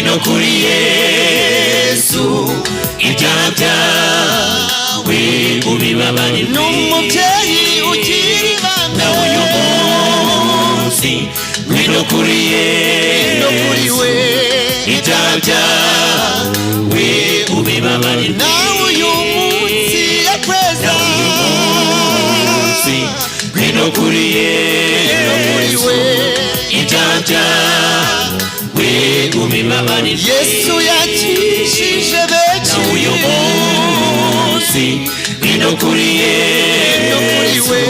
Ngwino kuri Yesu, ibyaha byawe ubibabarirwe. Ni umubyeyi ugira ibambe. Nawe uyu munsi, ngwino kuri No kuri Yesu, we. ibyaha byawe ubibabarirwe. Nawe uyu munsi yakweza. Nawe uyu munsi, ngwino kuri No kuri Yesu, we. ibyaha byawe ubibabarirwe. Yesu yakijije benshi. Nawe uyu munsi, ngwino kuri No kuri Yesu, we.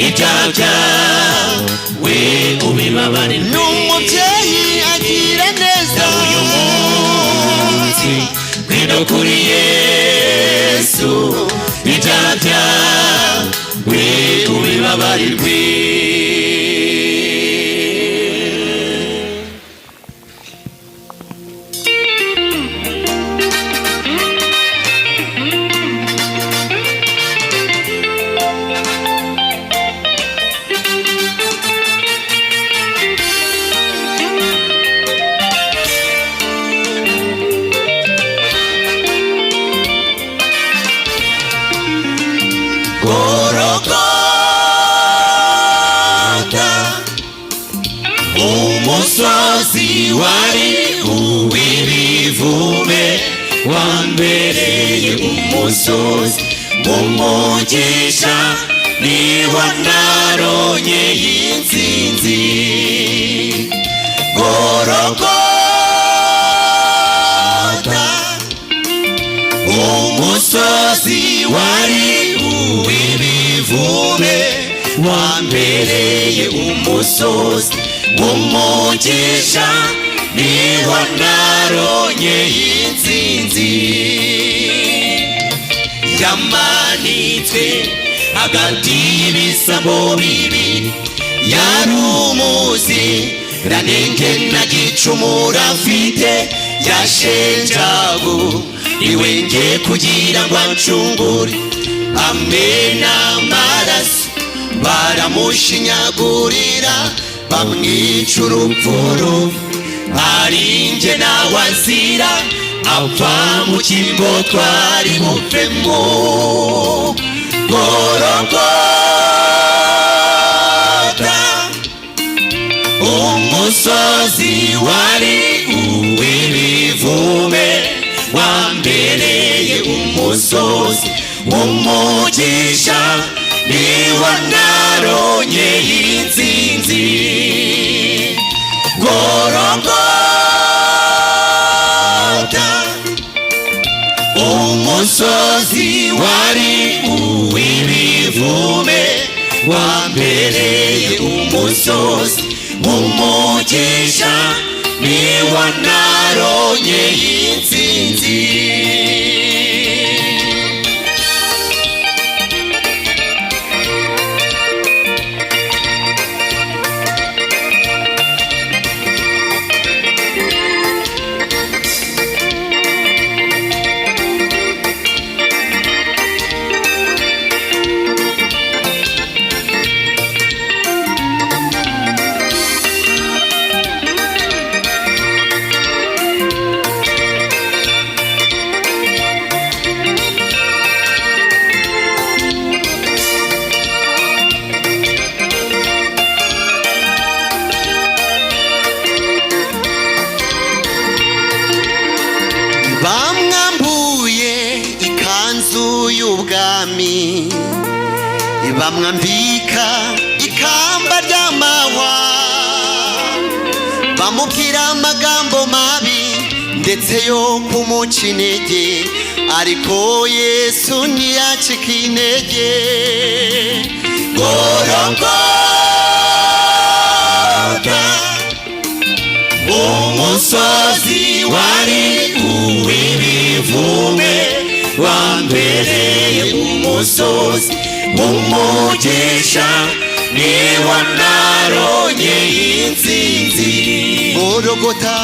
ibyaha byawe ubibabarirwe. Ni umubyeyi agira neza. Nawe uyu munsi, ngwino kuri Yesu, ibyaha byawe ubibabarirwe. Gorogota, umusozi wari uw'ibivume, wambereye umusozi w'umugisha, niho naronye intsinzi. Gorogota, umusozi wari uw'ibivume, wambereye umusozi w'umugisha, niho naronye intsinzi. Yamanitswe hagati y'ibisabo bibiri, yari umuzi ranenge na gicumura afite, yashenjagu iwe nge kugira ngo acungure, amena amaraso, baramushinyagurira, bamwica urupfu rubi, ari njye nawe azira, apfa mu cyimbo twari bupfemo. Gorogota, umusozi wari uw'ibivume, wambereye umusozi w'umugisha, niho naronye intsinzi. Gorogota, umusozi wari uw'ibivume, wambereye umusozi w'umugisha, niho naronye intsinzi. Bamwambuye ikanzu y'ubwami, bamwambika ikamba ry'amahwa, bamubwira amagambo mabi ndetse yo kumuca intege, ariko Yesu ntiyacika intege. Gorogota, umusozi wari uw'ibivume, wambereye umusozi w'umugisha, niho naronye intsinzi. Gorogota.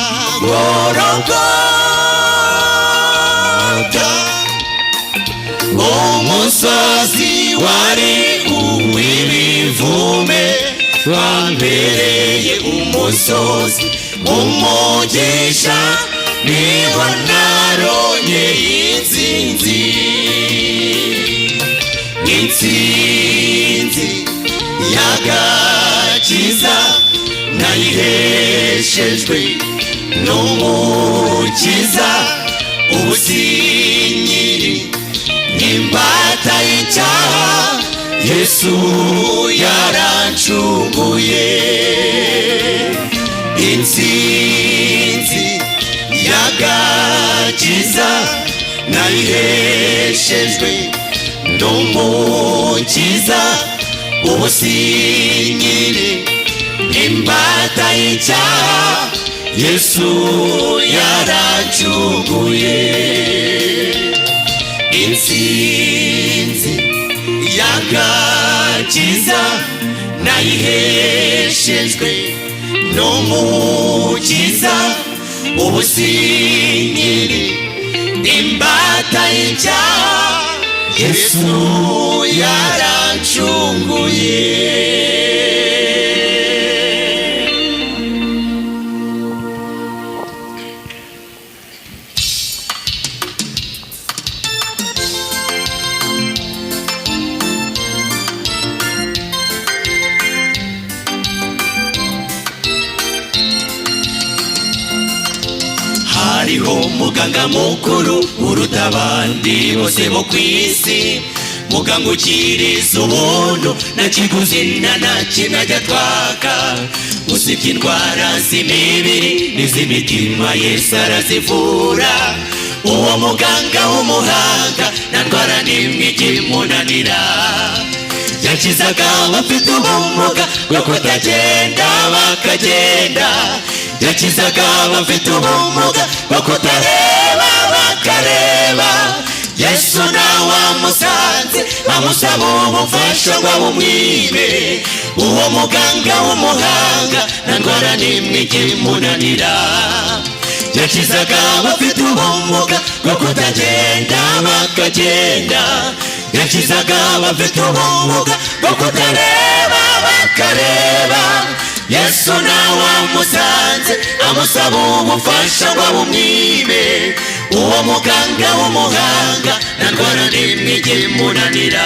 Gorogota, umusozi wari uw'ibivume, wambereye umusozi w'umugisha, Niho naronkeye intsinzi, intsinzi y'agakiza nayiheshejwe n'Umukiza. Ubu sinkiri imbata y'icyaha, Yesu yarancunguye. Intsinzi y'agakiza nayiheshejwe n'Umukiza. Ubu sinkiri imbata y'icyaha, Yesu yarancunguye. Intsinzi y'agakiza nayiheshejwe n'Umukiza. Ubu sinkiri imbata y'icyaha, Yesu yarancunguye. Hariho muganga mukuru uruta abandi bose bo ku isi, muganga ukiriza ubuntu, nta kiguzi nta na kimwe ajya twaka. Usibye indwara z'imibiri n'iz'imitima, Yesu arazivura. Uwo muganga w'umuhanga, nta ndwara n'imwe ijya imunanira. Yakizaga abafite ubumuga bwo kutagenda bakagenda, yakizaga abafite ubumuga bwo kutareba bakareba. Yesu nawe amusanze, amusaba ubufasha ngo abumwibe. Uwo muganga w'umuhanga, nta ndwara n'imwe ijya imunanira. Yakizaga abafite ubumuga bwo kutagenda bakagenda, yakizaga abafite ubumuga bwo kutareba bakareba. Yesu nawe amusanze, amusaba ubufasha ngo abumwibe. Uwo muganga w'umuhanga, nta ndwara n'imwe ijya imunanira.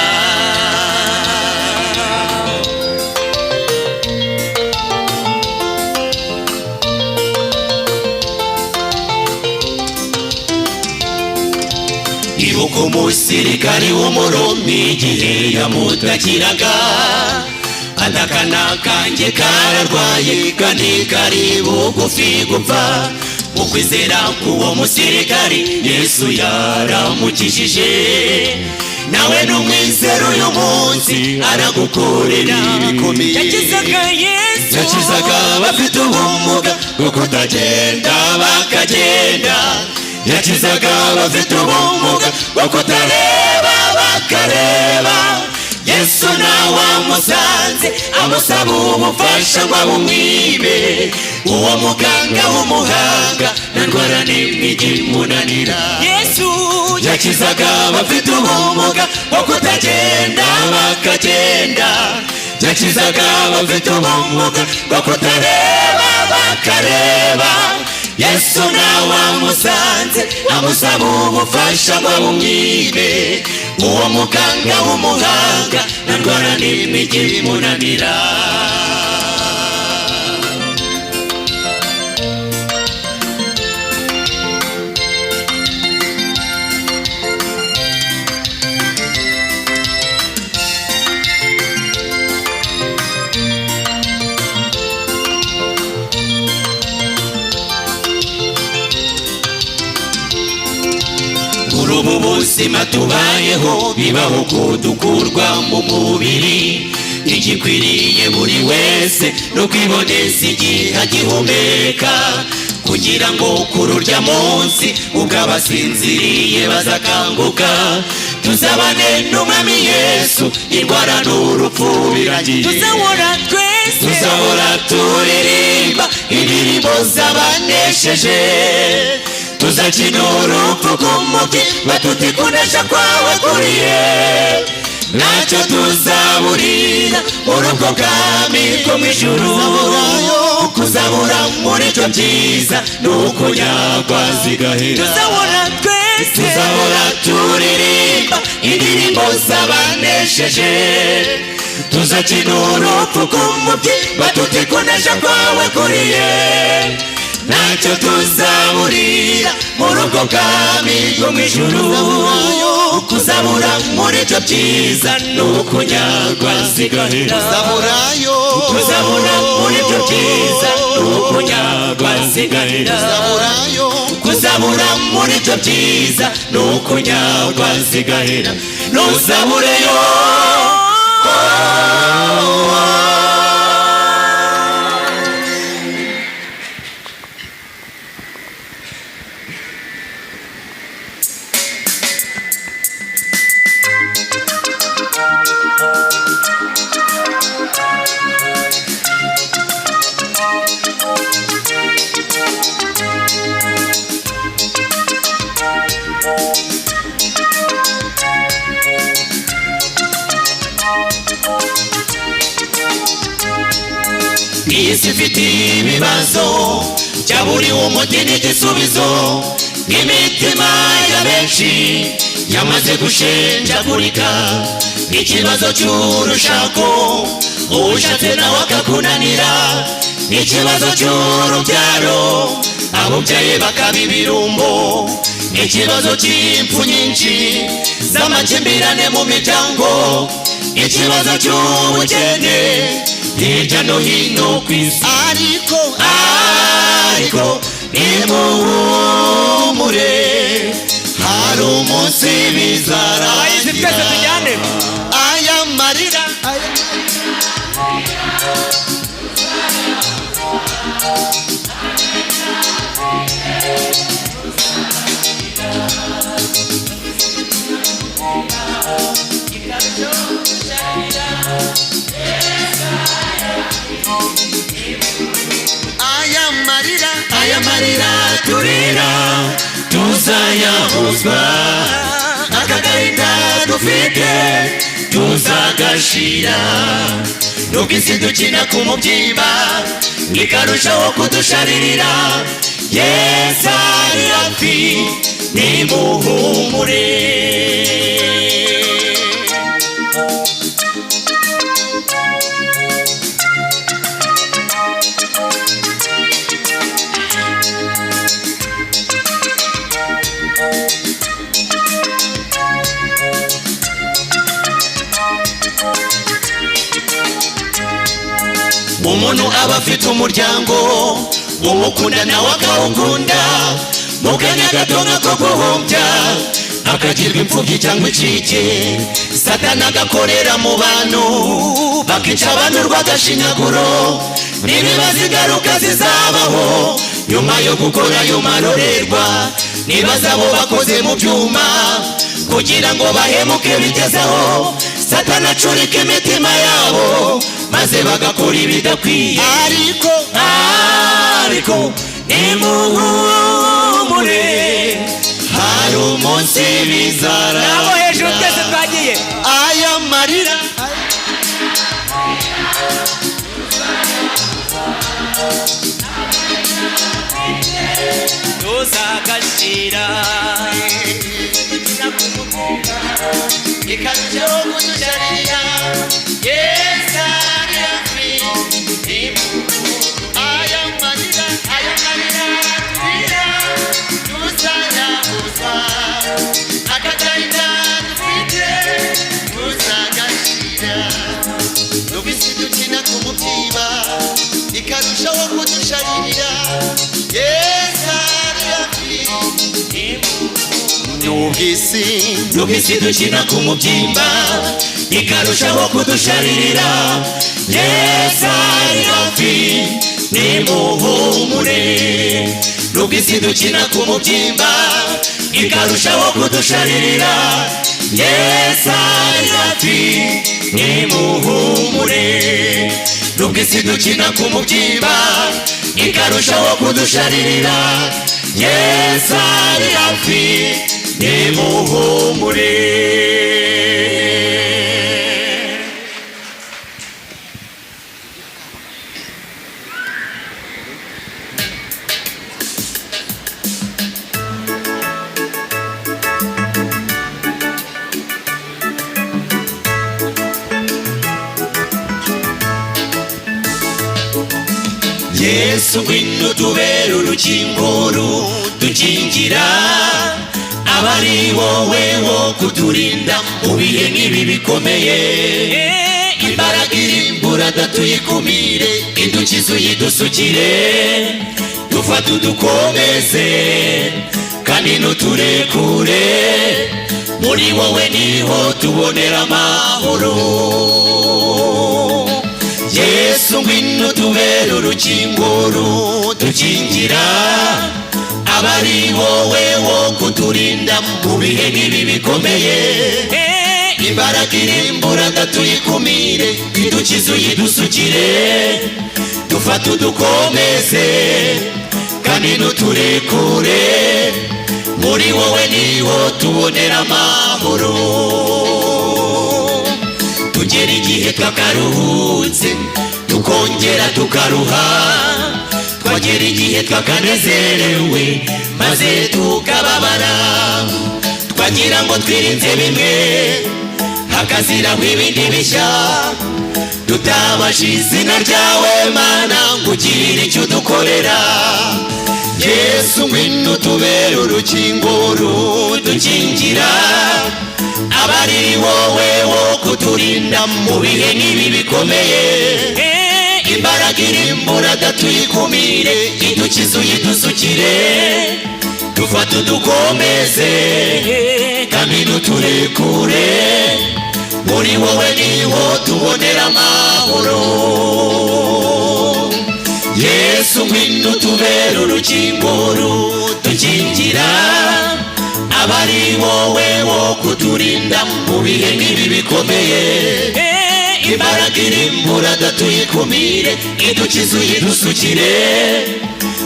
Ibuka umusirikari w'Umurumi igihe yamutakiraga, adakana kanjye kararwaye kandi kari bugufi gupfa. Mu kwizera k'uwo musirikari, Yesu yaramukijije. Nawe n'umwizero uyu munsi aragukorera ibikomeye. Yakizaga Yesu. Yakizaga abafite ubumuga bwo kutagenda bakagenda, yakizaga abafite ubumuga bwo kutareba bakareba. Yesu nawe amusanze, amusaba ubufasha ngo abumwibe. Uwo muganga w'umuhanga, nta ndwara n'imwe ijya imunanira. Yesu. Yakizaga abafite ubumuga bwo kutagenda bakagenda, yakizaga abafite ubumuga bwo kutareba bakareba. Yesu nawe amusanze, amusaba ubufasha ngo abumwibe. Uwo muganga w'umuhanga, nta ndwara n'imwe ijya imunanira. Muri ubu buzima tubayeho, bibaho ko dukurwa mu mubiri. Igikwiriye buri wese no kwiboneza igihe agihumeka, kugira ngo kuri urya munsi ubwo abasinziriye bazakanguka, tuzabane n'Umwami Yesu, indwara n'urupfu biragiye. Tuzahora twese. Tuzahora turirimba indirimbo z'abanesheje, tuzakina urupfu ku mubyi batuti kunesha kwawe kuriye. Ntacyo tuzaburira muri ubwo bwami bwo mu ijuru. Kuzabura muri ibyo byiza ni ukunyagwa zigahera. Tuzahora twese. Tuzahora turirimba indirimbo z'abanesheje, tuzakina urupfu ku mubyimba tuti kunesha kwawe kuriye. Ntacyo tuzaburira muri ubwo bwami bwo mu ijuru. Kuzabura muri ibyo byiza ni ukunyagwa zigahera. Tuzaburayo. Kuzabura muri ibyo byiza ni ukunyagwa zigahera. Tuzaburayo. Kuzabura muri ibyo byiza ni ukunyagwa zigahera. Ntuzabureyo. Iyi si ifite ibibazo byaburiwe umuti n'igisubizo. Imitima ya benshi yamaze gushenjagurika. Ikibazo cy'urushako, uwushatse nawe akakunanira. Ikibazo cy'urubyaro, abubyaye bakaba ibirumbo. Ikibazo cy'impfu nyinshi z'amakimbirane mu miryango. Ikibazo cy'ubukene hirya no hino ku isi. Ariko, ariko nimuhumure, hari umunsi Abayizi bizarangira. twese tujyane. Aya marira. Aya marira. Aya marira turira tuzayahuzwa, aka gahinda dufite tuzagashira. Nubwo isi dukina ku mubyimba ikarushaho kudusharirira, Yesu ari hafi, nimuhumure. Umuntu aba afite umuryango umukunda, nawe akawukunda. Mu kanya gato nk'ako guhumbya akagirwa imfubyi cyangwa incike. Satani agakorera mu bantu, bakica abantu urw'agashinyaguro. Ntibibaza ingaruka zizabaho nyuma yo gukora ayo marorerwa. Nibaza abo bakoze mu byuma kugira ngo bahemuke bigezeho. Satani acurika imitima yabo maze bagakora ibidakwiye. Ariko, ariko nimuhumure, hari umunsi bizara. Nabo hejuru twese twagiye. Aya marira. Tuzagashira. Ikarushaho kudusharira, Yesu ari hafi. Aya marira, aya marira turira tuzayahuzwa, aka gahinda dufite tuzagashira. Nubwo isi dukina ku mubyimba ikarushaho kudusharirira, Yesu ari hafi. Nubwo isi, Nubwo isi dukina ku mubyimba ikarushaho kudusharirira, Yesu ari hafi, nimuhumure. Nubwo isi dukina ku mubyimba ikarushaho kudusharirira, Yesu ari hafi, nimuhumure. Nubwo isi dukina ku mubyimba ikarushaho kudusharirira, Yesu ari hafi, nimuhumure. Yesu ngwino tubere urukingo rudukingira, abari wowe wo kuturinda mu bihe nk'ibi bikomeye. Imbaraga irimbura tuyikumire, idukize uyidusukire, dufate udukomeze kandi ntuturekure, muri wowe niho tubonera amahoro. Yesu ngwino tubere urukingo rudukingira, abari wowe wo kuturinda mu bihe nk'ibi bikomeye. Imbaraga irimbura tuyikumire, idukize uyidusukire, dufate udukomeze kandi ntuturekure, muri wowe niho tubonera amahoro. Tugera igihe twakaruhutse tukongera tukaruha, twagera igihe twakanezerewe maze tukababara, twagira ngo twirinze bimwe hakaziraho ibindi bishya, tutabasha izina ryawe Mana ngo ugire icyo udukorera. Yesu ngwino tubere urukingo rudukingira, abari wowe wo kuturinda mu bihe nk'ibi bikomeye. Imbaraga irimbura tuyikumire, idukize uyidusukire, dufate udukomeze kandi ntuturekure, muri wowe niho tubonera amahoro. Yesu ngwino tubere urukingo rudukingira, abari wowe wo kuturinda mu bihe nk'ibi bikomeye. Imbaraga irimbura tuyikumire, idukize uyidusukire,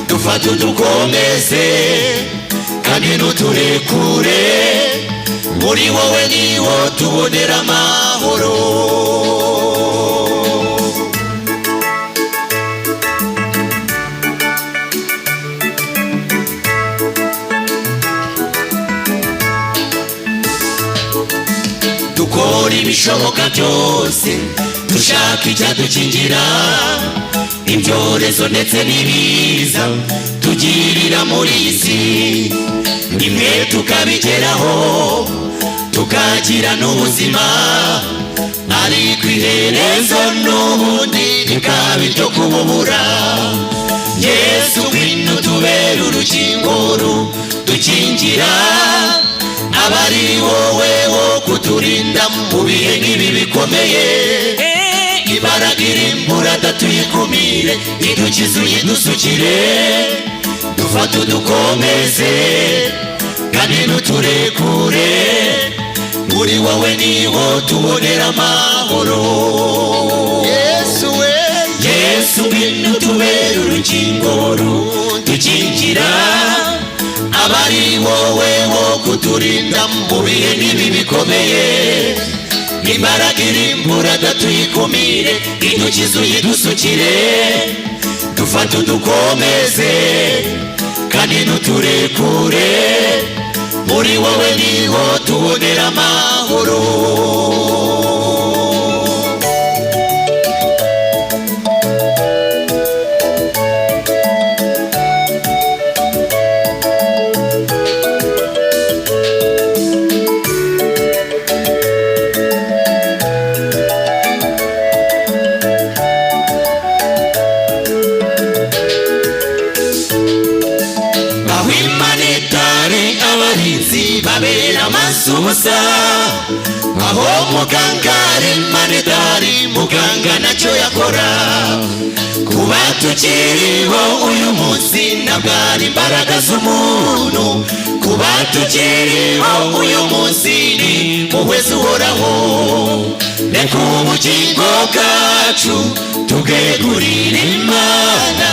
dufate udukomeze kandi ntuturekure, muri wowe niho tubonera amahoro. Dukora ibishoboka byose dushaka icyadukingira ibyorezo ndetse n'ibiza tugirira muri iyi si, rimwe tukabigeraho tukagira n'ubuzima, ariko iherezo n'ubundi rikaba iryo kububura. Yesu ngwino tubere urukingo rudukingira, abari wowe wo kuturinda mu bihe nk'ibi bikomeye. Imbaraga irimbura tuyikumire, idukize uyidusukire, dufate udukomeze kandi ntuturekure, muri wowe niho tubonera amahoro. Yesu we, Yesu ngwino tubere urukingo rudukingira, abari wowe wo kuturinda mu bihe nk'ibi bikomeye. Imbaraga irimbura tuyikumire, idukize uyidusukire, dufate udukomeze kandi ntuturekure, muri wowe niho tubonera amahoro. Aho Imana itari abarinzi babera amaso ubusa, aho muganga ari Imana itari muganga ntacyo yakora. Kuba tukiriho uyu munsi ntabwo ari imbaraga z'umuntu, kuba tukiriho uyu munsi ni muhwezi uhoraho. Reka ubugingo bwacu tubwegurire Imana,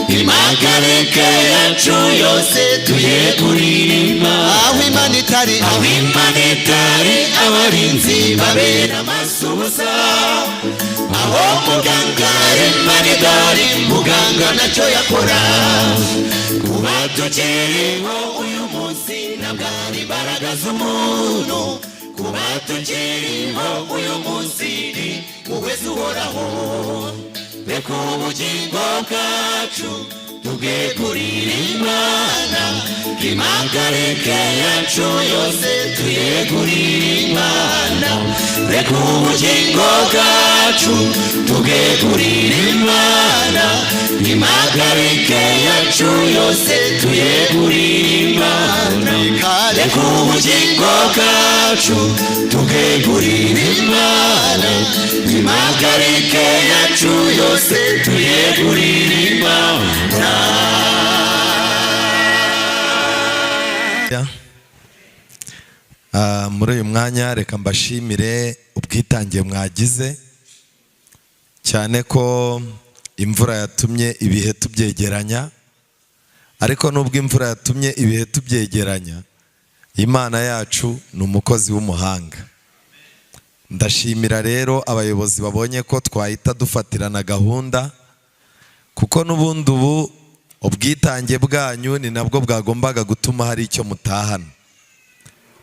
impagarike yacu yose tuyegurire Imana. Aho Imana itari, Aho Imana itari abarinzi babera amaso ubusa, aho muganga ari Imana itari muganga ntacyo yakora. Kuba tukiriho uyu munsi ntabwo ari imbaraga z'umuntu, kuba tukiriho uyu munsi ni muhwezi uhoraho. Reka ubugingo bwacu tubwegurire Imana, impagarike yacu yose tuyegurire Imana. Reka ubugingo bwacu tubwegurire Imana, impagarike yacu yose tuyegurire Imana. Reka ubugingo bwacu tubwegurire Imana, impagarike yacu yose tuyegurire Imana. Muri uyu mwanya reka mbashimire ubwitange mwagize, cyane ko imvura yatumye ibihe tubyegeranya. Ariko nubwo imvura yatumye ibihe tubyegeranya, Imana yacu ni umukozi w'umuhanga. Ndashimira rero abayobozi babonye ko twahita dufatirana gahunda, kuko n'ubundi ubu ubwitange bwanyu ni nabwo bwagombaga gutuma hari icyo mutahana.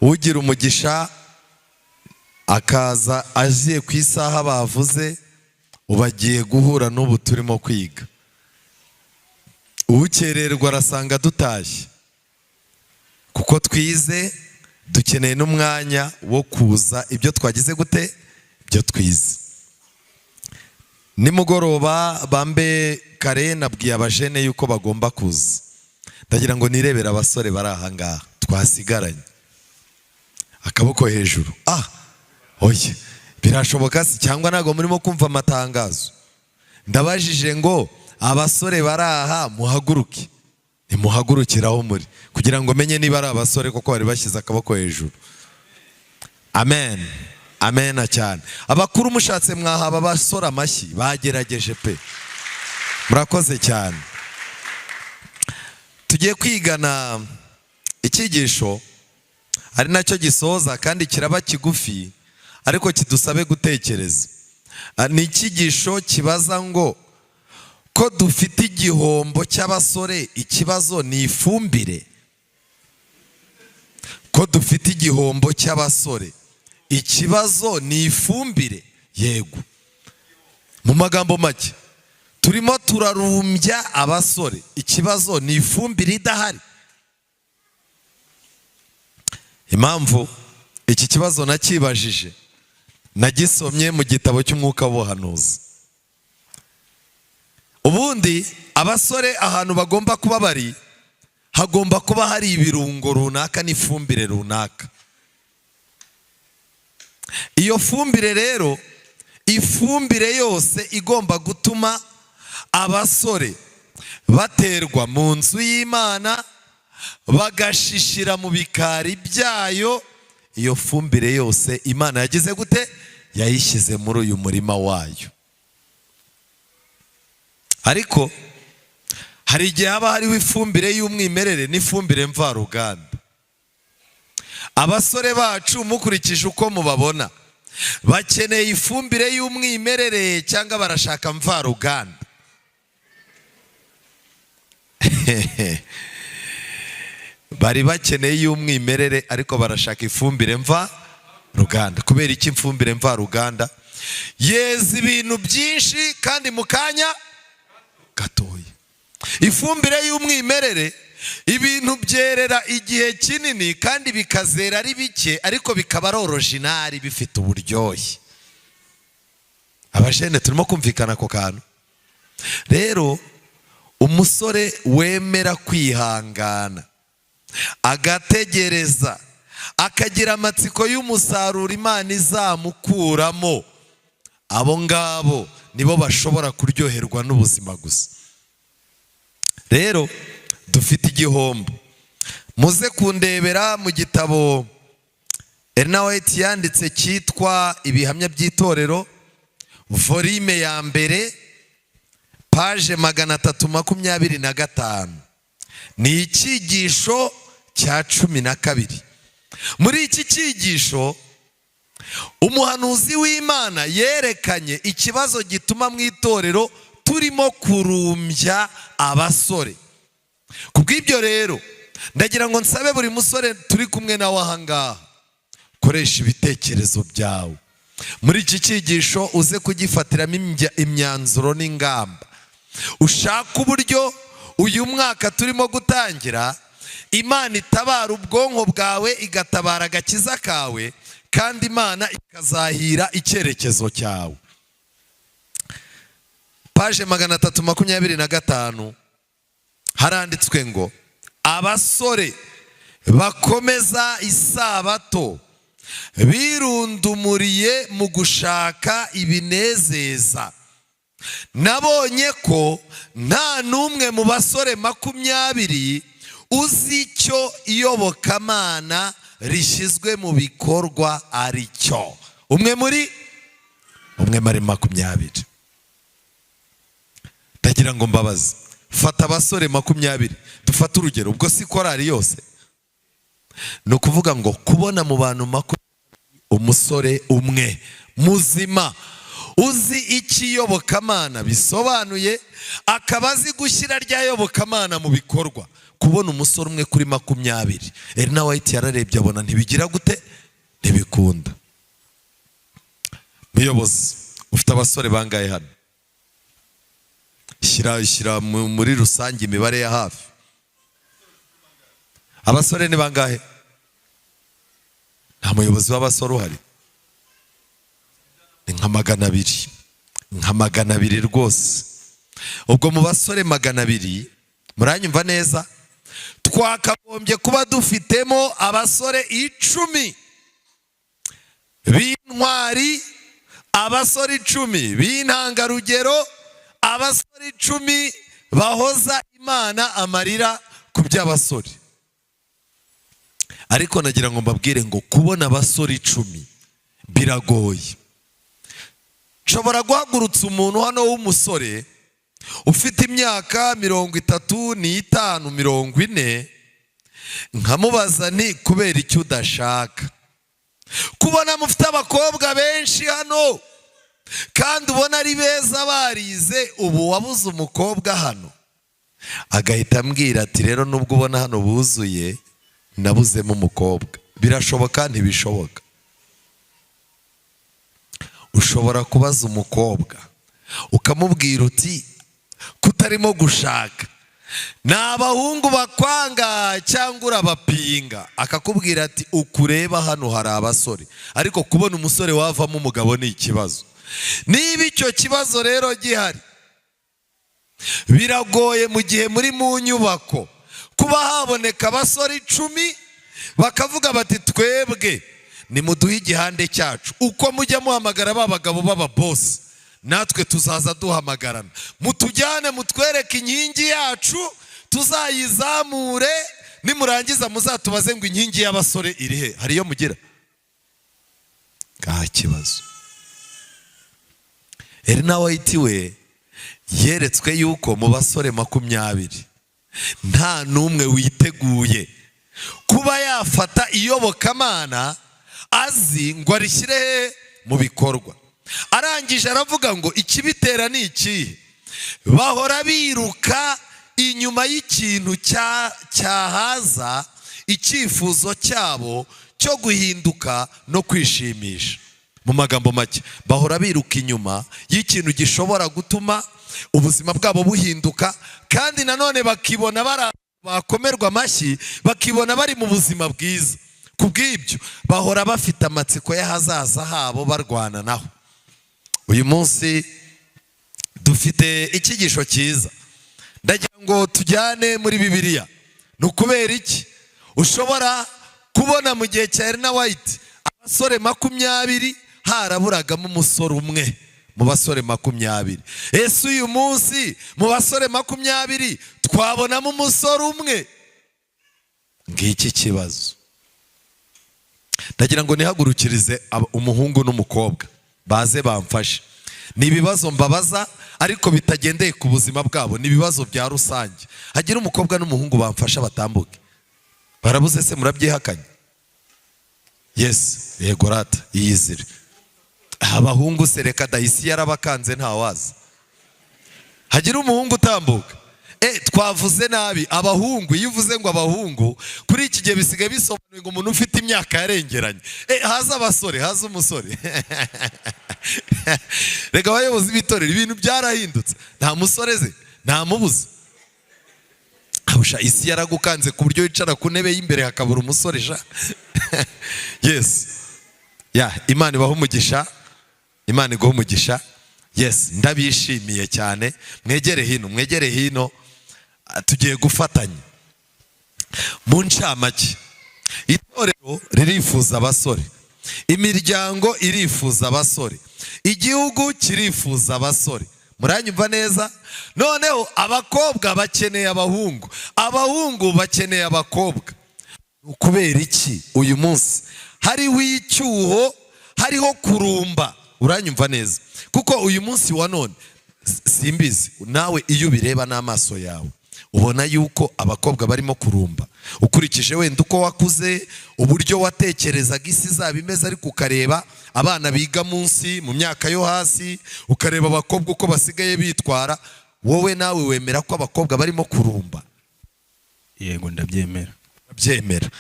Ugira umugisha akaza aziye ku isaha bavuze, ubagiye guhura n'ubu turimo kwiga. Ukererwa arasanga dutashye, kuko twize dukeneye n'umwanya wo kuza ibyo twagize gute, ibyo twize. Nimugoroba bambe kare nabwiye abajene yuko bagomba kuza. Ndagira ngo nirebere abasore bari aha ngaha twasigaranye, akaboko hejuru. Oya, birashoboka se? Cyangwa ntabwo murimo kumva amatangazo? Ndabajije ngo abasore bari aha muhaguruke. Nimuhagurukiraho muri, kugira ngo menye niba ari abasore koko bari bashyize akaboko hejuru. Amen, amen cyane. Abakuru mushatse mwahaba abasore amashyi, bagerageje pe, murakoze cyane. Tugiye kwigana icyigisho ari nacyo gisoza, kandi kiraba kigufi ariko kidusabe gutekereza. Ni icyigisho kibaza ngo ko dufite igihombo cy'abasore, ikibazo ni ifumbire. Ko dufite igihombo cy'abasore, ikibazo ni ifumbire. Yego, mu magambo make turimo turarumbya abasore, ikibazo ni ifumbire idahari. Impamvu iki kibazo nakibajije, nagisomye mu gitabo cy'umwuka w'ubuhanuzi. Ubundi abasore ahantu bagomba kuba bari, hagomba kuba hari ibirungo runaka n'ifumbire runaka. Iyo fumbire rero, ifumbire yose igomba gutuma abasore baterwa mu nzu y'Imana, bagashishira mu bikari byayo. Iyo fumbire yose Imana yagize gute? Yayishyize muri uyu murima wayo. Ariko hari igihe haba hariho ifumbire y'umwimerere n'ifumbire mvaruganda. Abasore bacu mukurikije uko mubabona, bakeneye ifumbire y'umwimerere cyangwa barashaka mvaruganda? Bari bakeneye y'umwimerere ariko barashaka ifumbire mvaruganda. Kubera iki ifumbire mvaruganda? Yeza ibintu byinshi kandi mu kanya gatoya. Ifumbire y'umwimerere ibintu byerera igihe kinini kandi bikazera ari bike, ariko bikaba ari orojinari, bifite uburyohe. Abajene turimo kumvikana ako kantu. Rero umusore wemera kwihangana, agategereza, akagira amatsiko y'umusaruro Imana izamukuramo, abo ngabo nibo bashobora kuryoherwa n'ubuzima gusa. Rero dufite igihombo. Muze kundebera mu gitabo Ellen White yanditse cyitwa Ibihamya by'Itorero, volume ya mbere, page 325. Ni icyigisho cya 12. Muri iki cyigisho umuhanuzi w'Imana yerekanye ikibazo gituma mu itorero turimo kurumbya abasore. Kubw'ibyo rero ndagira ngo nsabe buri musore turi kumwe nawe aha ngaha, koresha ibitekerezo byawe. Muri iki cyigisho uze kugifatiramo imyanzuro n'ingamba. Ushaka uburyo uyu mwaka turimo gutangira Imana itabara ubwonko bwawe, igatabara agakiza kawe, kandi Imana ikazahira icyerekezo cyawe. Page 325 haranditswe ngo: "Abasore bakomeza isabato birundumuriye mu gushaka ibinezeza. Nabonye ko nta n'umwe mu basore 20 uzi icyo iyobokamana rishyizwe mu bikorwa ari cyo." Umwe muri 20. Ndagira ngo mbabaze, fata abasore 20, dufate urugero, ubwo si korari yose. Ni ukuvuga ngo kubona mu bantu 20 umusore umwe muzima uzi icyo iyobokamana bisobanuye, akaba azi gushyira rya yobokamana mu bikorwa, kubona umusore umwe kuri 20, Elena White yararebye abona ntibigira gute? Ntibikunda. Muyobozi, ufite abasore bangahe hano? Shyira muri rusange imibare ya hafi. Abasore ni bangahe? Nta muyobozi w'abasore uhari? Ni nka 200, nka 200 rwose. Ubwo mu basore 200, muranyumva neza, twakagombye kuba dufitemo abasore 10 b'intwari, abasore 10 b'intangarugero, abasore 10 bahoza Imana amarira ku by'abasore. Ariko nagira ngo mbabwire ngo kubona abasore 10 biragoye. Nshobora guhagurutsa umuntu hano w'umusore ufite imyaka 35, 40, nkamubaza nti: "Kubera icyo udashaka?" Kubona mufite abakobwa benshi hano kandi ubona ari beza, barize, ubu wabuze umukobwa hano? Agahita ambwira ati: "Rero nubwo ubona hano buzuye, nabuzemo umukobwa." Birashoboka? Ntibishoboka. Ushobora kubaza umukobwa ukamubwira uti: "Kutarimo gushaka, ni abahungu bakwanga cyangwa urabapinga?" Akakubwira ati: "Ukureba hano hari abasore, ariko kubona umusore wavamo umugabo ni ikibazo." Niba icyo kibazo rero gihari, biragoye mu gihe muri mu nyubako kuba haboneka abasore 10 bakavuga bati: "Twebwe nimuduhe igihande cyacu. Uko mujya muhamagara ba bagabo b'ababosi, natwe tuzaza duhamagarana, mutujyane mutwereke inkingi yacu, tuzayizamure. Nimurangiza muzatubaze ngo inkingi y'abasore iri he?" Hari iyo mugira nta kibazo. Elena White we yeretswe yuko mu basore 20 nta n'umwe witeguye kuba yafata iyobokamana azi ngo arishyire he? Mu bikorwa. Arangije aravuga ngo ikibitera ni ikihe? Bahora biruka inyuma y'ikintu cyahaza icyifuzo cyabo cyo guhinduka no kwishimisha. Mu magambo make, bahora biruka inyuma y'ikintu gishobora gutuma ubuzima bwabo buhinduka, kandi nanone bakibona bari bakomerwa amashyi, bakibona bari mu buzima bwiza. Ku bw'ibyo bahora bafite amatsiko y'ahazaza habo, barwana naho. Uyu munsi dufite icyigisho cyiza. Ndagira ngo tujyane muri Bibiliya. Ni ukubera iki ushobora kubona mu gihe cya Elena White abasore 20 haraburagamo umusore umwe mu basore 20? Ese uyu munsi mu basore 20 twabonamo umusore umwe? Ngiki kibazo. Ndagira ngo nihagurukirize umuhungu n'umukobwa baze bamfashe. Ni ibibazo mbabaza ariko bitagendeye ku buzima bwabo, ni ibibazo bya rusange. Hagira umukobwa n'umuhungu bamfasha batambuke. Barabuze se? Murabyihakanye? Yes, yego rata, iyizire. Abahungu se? Reka da, isi yarabakanze, ntawaza. Hagira umuhungu utambuka. Twavuze nabi abahungu. Iyo uvuze ngo abahungu kuri iki gihe bisigaye bisobanuye ngo umuntu ufite imyaka yarengeranye. Haza abasore, haza umusore. Reka abayobozi b'itorero, ibintu byarahindutse. Nta musore ze ntamubuze. Abusha isi yaragukanze ku buryo wicara ku ntebe y'imbere hakabura umusore sha. Yes, ya Imana ibaha umugisha, Imana iguha umugisha. Yes, ndabishimiye cyane. Mwegere hino, mwegere hino. Tugiye gufatanya mu ncamake. Itorero ririfuza abasore, imiryango irifuza abasore, igihugu kirifuza abasore. Muranyumva neza? Noneho abakobwa bakeneye abahungu, abahungu bakeneye abakobwa. Kubera iki uyu munsi hariho icyuho, hariho kurumba? Uranyumva neza? Kuko uyu munsi wa none, simbizi nawe, iyo ubireba n'amaso yawe ubona yuko abakobwa barimo kurumba, ukurikije wenda uko wakuze, uburyo watekerezaga isi izaba imeze, ariko ukareba abana biga munsi mu myaka yo hasi, ukareba abakobwa uko basigaye bitwara, wowe nawe wemera ko abakobwa barimo kurumba? Yego, ndabyemera. Byemera.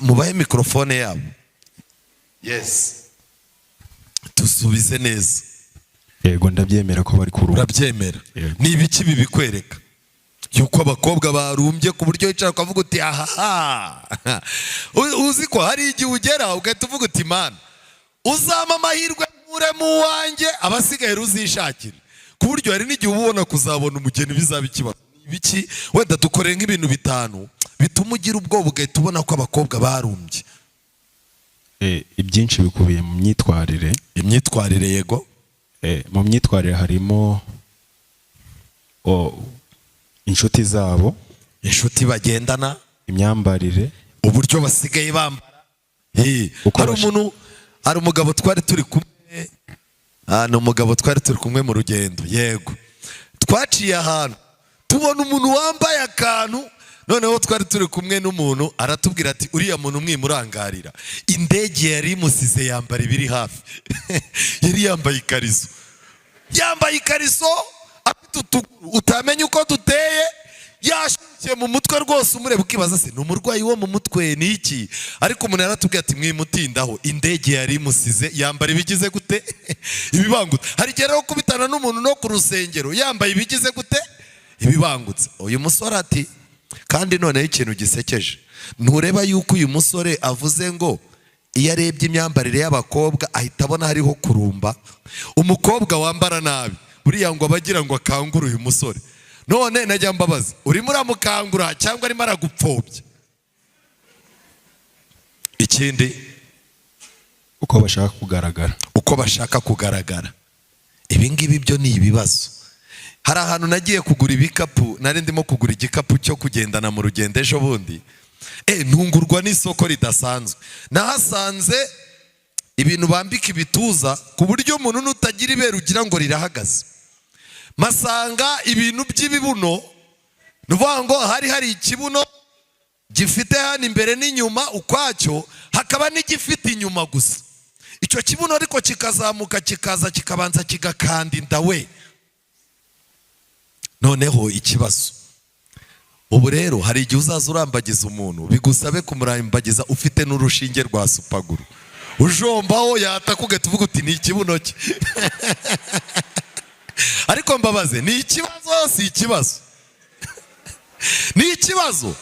Mubahe mikorofone yabo. Yes, tusubize neza. Yego, ndabyemera ko bari kurumba. Urabyemera? Yego. Ni ibiki bibikwereka yuko abakobwa barumbye, ku buryo wicara ukavuga uti ahaha? Uzi ko hari igihe ugera ugahita uvuga uti: "Mana, uzampa amahirwe nkuremo uwanjye, abasigaye ruzishakire," ku buryo hari n'igihe uba ubona kuzabona umugeni bizaba ikibazo. Ni ibiki? Wenda dukoreye nk'ibintu bitanu bituma ugira ubwoba, ugahita ubona ko abakobwa barumbye. Ibyinshi bikubiye mu myitwarire. Imyitwarire, yego. Mu myitwarire harimo inshuti zabo, inshuti bagendana, imyambarire, uburyo basigaye bambara. Uko Hari umuntu, hari umugabo twari turi kumwe, ni umugabo twari turi kumwe mu rugendo. Yego, twaciye ahantu tubona umuntu wambaye akantu. Noneho twari turi kumwe n'umuntu, aratubwira ati: "Uriya muntu mwimurangarira, indege yari imusize yambara ibiri hafi." Yari yambaye ikariso, yambaye ikariso, afite utuguru utamenya uko duteye, yashyushye mu mutwe rwose, umureba ukibaza se ni umurwayi wo mu mutwe, ni iki? Ariko umuntu yaratubwiye ati: "Mwimutindaho, indege yari imusize yambara ibigize gute? Ibibangutse." Hari igihe rero kubitana n'umuntu no ku rusengero yambaye ibigize gute? Ibibangutse. Uyu musore ati kandi noneho ikintu gisekeje, ntureba yuko uyu musore avuze ngo iyo arebye imyambarire y'abakobwa ahita abona hariho kurumba? Umukobwa wambara nabi buriya ngo aba agira ngo akangure uyu musore. None najya mbabaza, urimo uramukangura cyangwa arimo aragupfobya? Ikindi? Uko bashaka kugaragara. Uko bashaka kugaragara. Ibi ngibi byo ni ibibazo. Hari ahantu nagiye kugura ibikapu, nari ndimo kugura igikapu cyo kugendana mu rugendo ejo bundi. Ntungurwa n'isoko ridasanzwe nahasanze, ibintu bambika ibituza ku buryo umuntu nutagira ibere ugira ngo rirahagaze. Masanga ibintu by'ibibuno, ni ukuvuga ngo hari ikibuno gifite hano imbere n'inyuma ukwacyo, hakaba n'igifite inyuma gusa. Icyo kibuno ariko kikazamuka, kikaza kikabanza kigakanda inda we. Noneho ikibazo ubu rero, hari igihe uzaza urambagiza umuntu, bigusabe kumurambagiza ufite n'urushinge rwa supaguru ujombaho, yataka ugahita uvuga uti: "Ni ikibuno cye." Ariko mbabaze, ni ikibazo, si ikibazo? Ni ikibazo.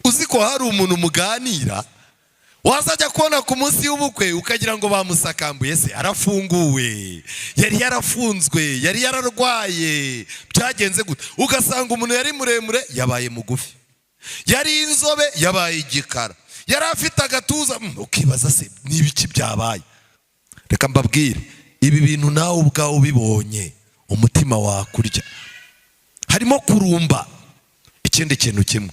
Uzi ko hari umuntu muganira, wazajya kubona ku munsi w'ubukwe ukagira ngo bamusakambuye se, arafunguwe, yari yarafunzwe, yari yararwaye, byagenze gute? Ugasanga umuntu yari muremure yabaye mugufi, yari inzobe yabaye igikara, yari afite agatuza, ukibaza se ni ibiki byabaye? Reka mbabwire, ibi bintu nawe ubwawe ubibonye umutima wakurya. Harimo kurumba. Ikindi kintu kimwe?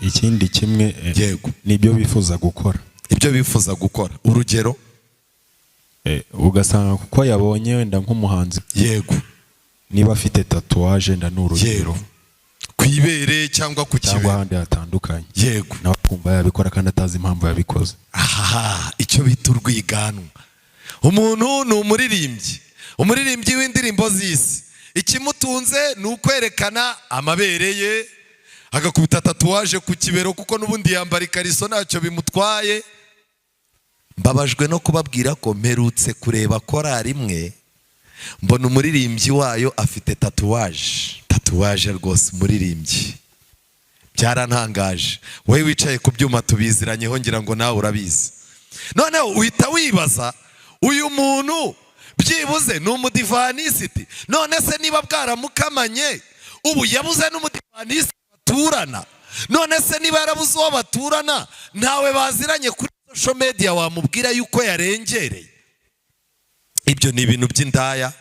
Ikindi kimwe, Yego. ni ibyo bifuza gukora. Ibyo bifuza gukora, urugero? Ugasanga kuko yabonye wenda nk'umuhanzi, niba afite tatouage, wenda ni urugero, Ku ibere cyangwa ku cyangwa kibero, ahandi hatandukanye, nawe akumva yabikora kandi atazi impamvu yabikoze. Ahaha, icyo bita urwiganwa. Umuntu ni umuririmbyi, umuririmbyi w'indirimbo z'isi. Ikimutunze ni ukwerekana amabere ye, agakubita tatouage ku kibero, kuko n'ubundi yambara ikariso ntacyo bimutwaye. Mbabajwe no kubabwira ko mperutse kureba korari imwe, mbona umuririmbyi wayo afite tatouage. Tatouage rwose, umuririmbyi, byarantangaje. Wowe wicaye ku byuma tubiziranyeho, ngira ngo nawe urabizi. Noneho uhita wibaza, uyu muntu byibuze ni umudivanisiti? None se niba bwaramukamanye, ubu yabuze n'umudivanisiti baturana? None se niba yarabuze uwo baturana, ntawe baziranye kuri social media wamubwira yuko yarengereye? Ibyo ni ibintu by'indaya,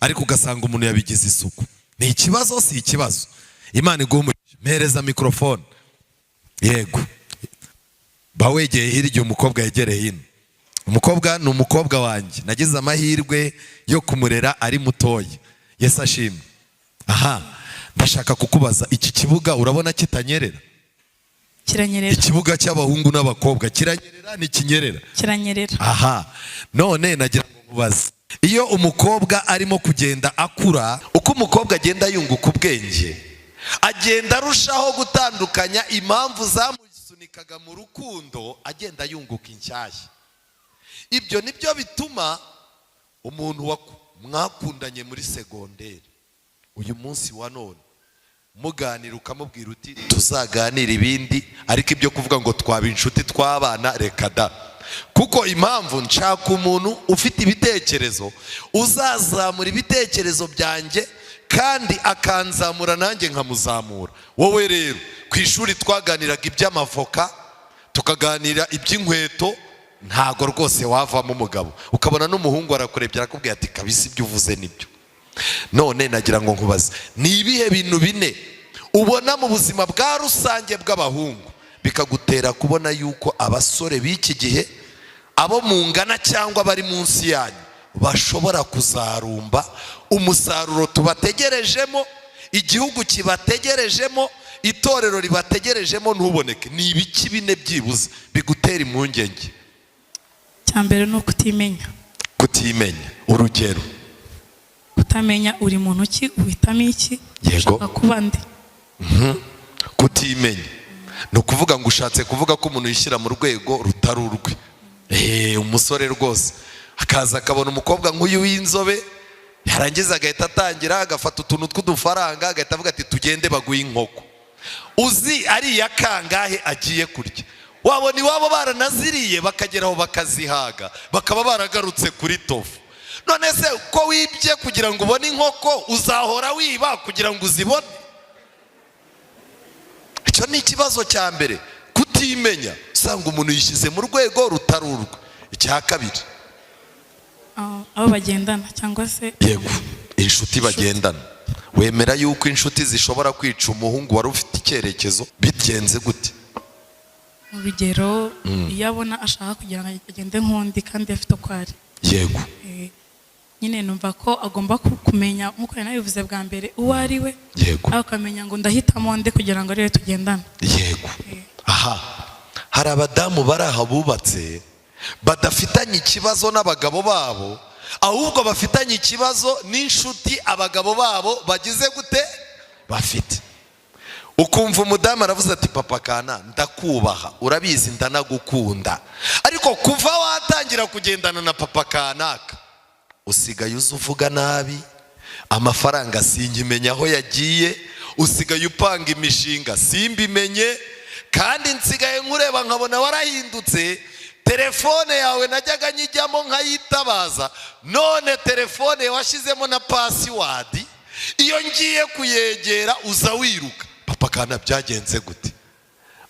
ariko ugasanga umuntu yabigize isuku. Ni ikibazo, si ikibazo? Imana iguhe umugisha. Mpereza mikorofone. Yego, ba wegeye hirya, umukobwa yegereye hino. Umukobwa ni umukobwa wanjye, nagize amahirwe yo kumurera ari mutoya. Yesu ashimwe. Aha ndashaka kukubaza, iki kibuga urabona kitanyerera? Kiranyerera. Ikibuga cy'abahungu n'abakobwa kiranyerera, ntikinyerera? Kiranyerera. Aha none nagira ngo nkubaze, iyo umukobwa arimo kugenda akura, uko umukobwa agenda yunguka ubwenge, agenda arushaho gutandukanya impamvu zamusunikaga mu rukundo, agenda yunguka inshyashya. Ibyo nibyo bituma umuntu mwakundanye muri segonderi, uyu munsi wa none muganira ukamubwira uti tuzaganira ibindi, ariko ibyo kuvuga ngo twaba inshuti twabana, reka da. Kuko impamvu nshaka umuntu ufite ibitekerezo, uzazamura ibitekerezo byanjye kandi akanzamura nanjye nkamuzamura. Wowe rero ku ishuri twaganiraga iby'amavoka, tukaganira iby'inkweto, ntago rwose wavamo umugabo. Ukabona n'umuhungu arakurebye, arakubwira ati kabisa ibyo uvuze nibyo. None nagira ngo nkubaze, ni ibihe bintu bine ubona mu buzima bwa rusange bw'abahungu bikagutera kubona yuko abasore b'iki gihe, abo mungana cyangwa bari munsi yanyu, bashobora kuzarumba umusaruro tubategerejemo, igihugu kibategerejemo, itorero ribategerejemo, ntuboneke? Ni ibiki bine byibuze bigutera impungenge? Icya mbere ni ukutimenya. Kutimenya, urugero? Kutamenya uri muntu ki, uhitamo iki, ushaka kuba ndi. Kutimenya ni ukuvuga ngo ushatse kuvuga ko umuntu yishyira mu rwego rutari urwe. Umusore rwose akaza akabona umukobwa nk'uyu w'inzobe, yarangiza agahita atangira agafata utuntu tw'udufaranga, agahita avuga ati tugende baguhe inkoko. Uzi ariya kangahe agiye kurya? Wabona iwabo baranaziriye, bakageraho bakazihaga, bakaba baragarutse kuri tofu. None se ko wibye kugira ngo ubone inkoko, uzahora wiba kugira ngo uzibone? Icyo ni ikibazo cya mbere, kutimenya. Usanga umuntu yishyize mu rwego rutari urwe. Icya kabiri? Abo bagendana cyangwa se Yego, inshuti bagendana. Wemera yuko inshuti zishobora kwica umuhungu wari ufite icyerekezo? Bigenze gute? Urugero, iyo abona ashaka kugira ngo agende nk'undi kandi afite uko ari. Nyine numva ko agomba kumenya, nk'uko nari nabivuze bwa mbere, uwo ari we, akamenya ngo ndahitamo nde kugira ngo ariwe tugendane. Yego. Aha hari abadamu bari aha bubatse, badafitanye ikibazo n'abagabo babo, ahubwo bafitanye ikibazo n'inshuti abagabo babo bagize gute bafite. Ukumva umudamu aravuze ati papa kana ndakubaha, urabizi ndanagukunda, ariko kuva watangira kugendana na papa kanaka usigaye uza uvuga nabi, amafaranga sinkimenya aho yagiye, usigaye upanga imishinga simbimenye, kandi nsigaye nkureba nkabona warahindutse. Telefone yawe najyaga nyijyamo nkayitabaza, none telefone washyizemo na password, iyo ngiye kuyegera uza wiruka. Papa kana byagenze gute?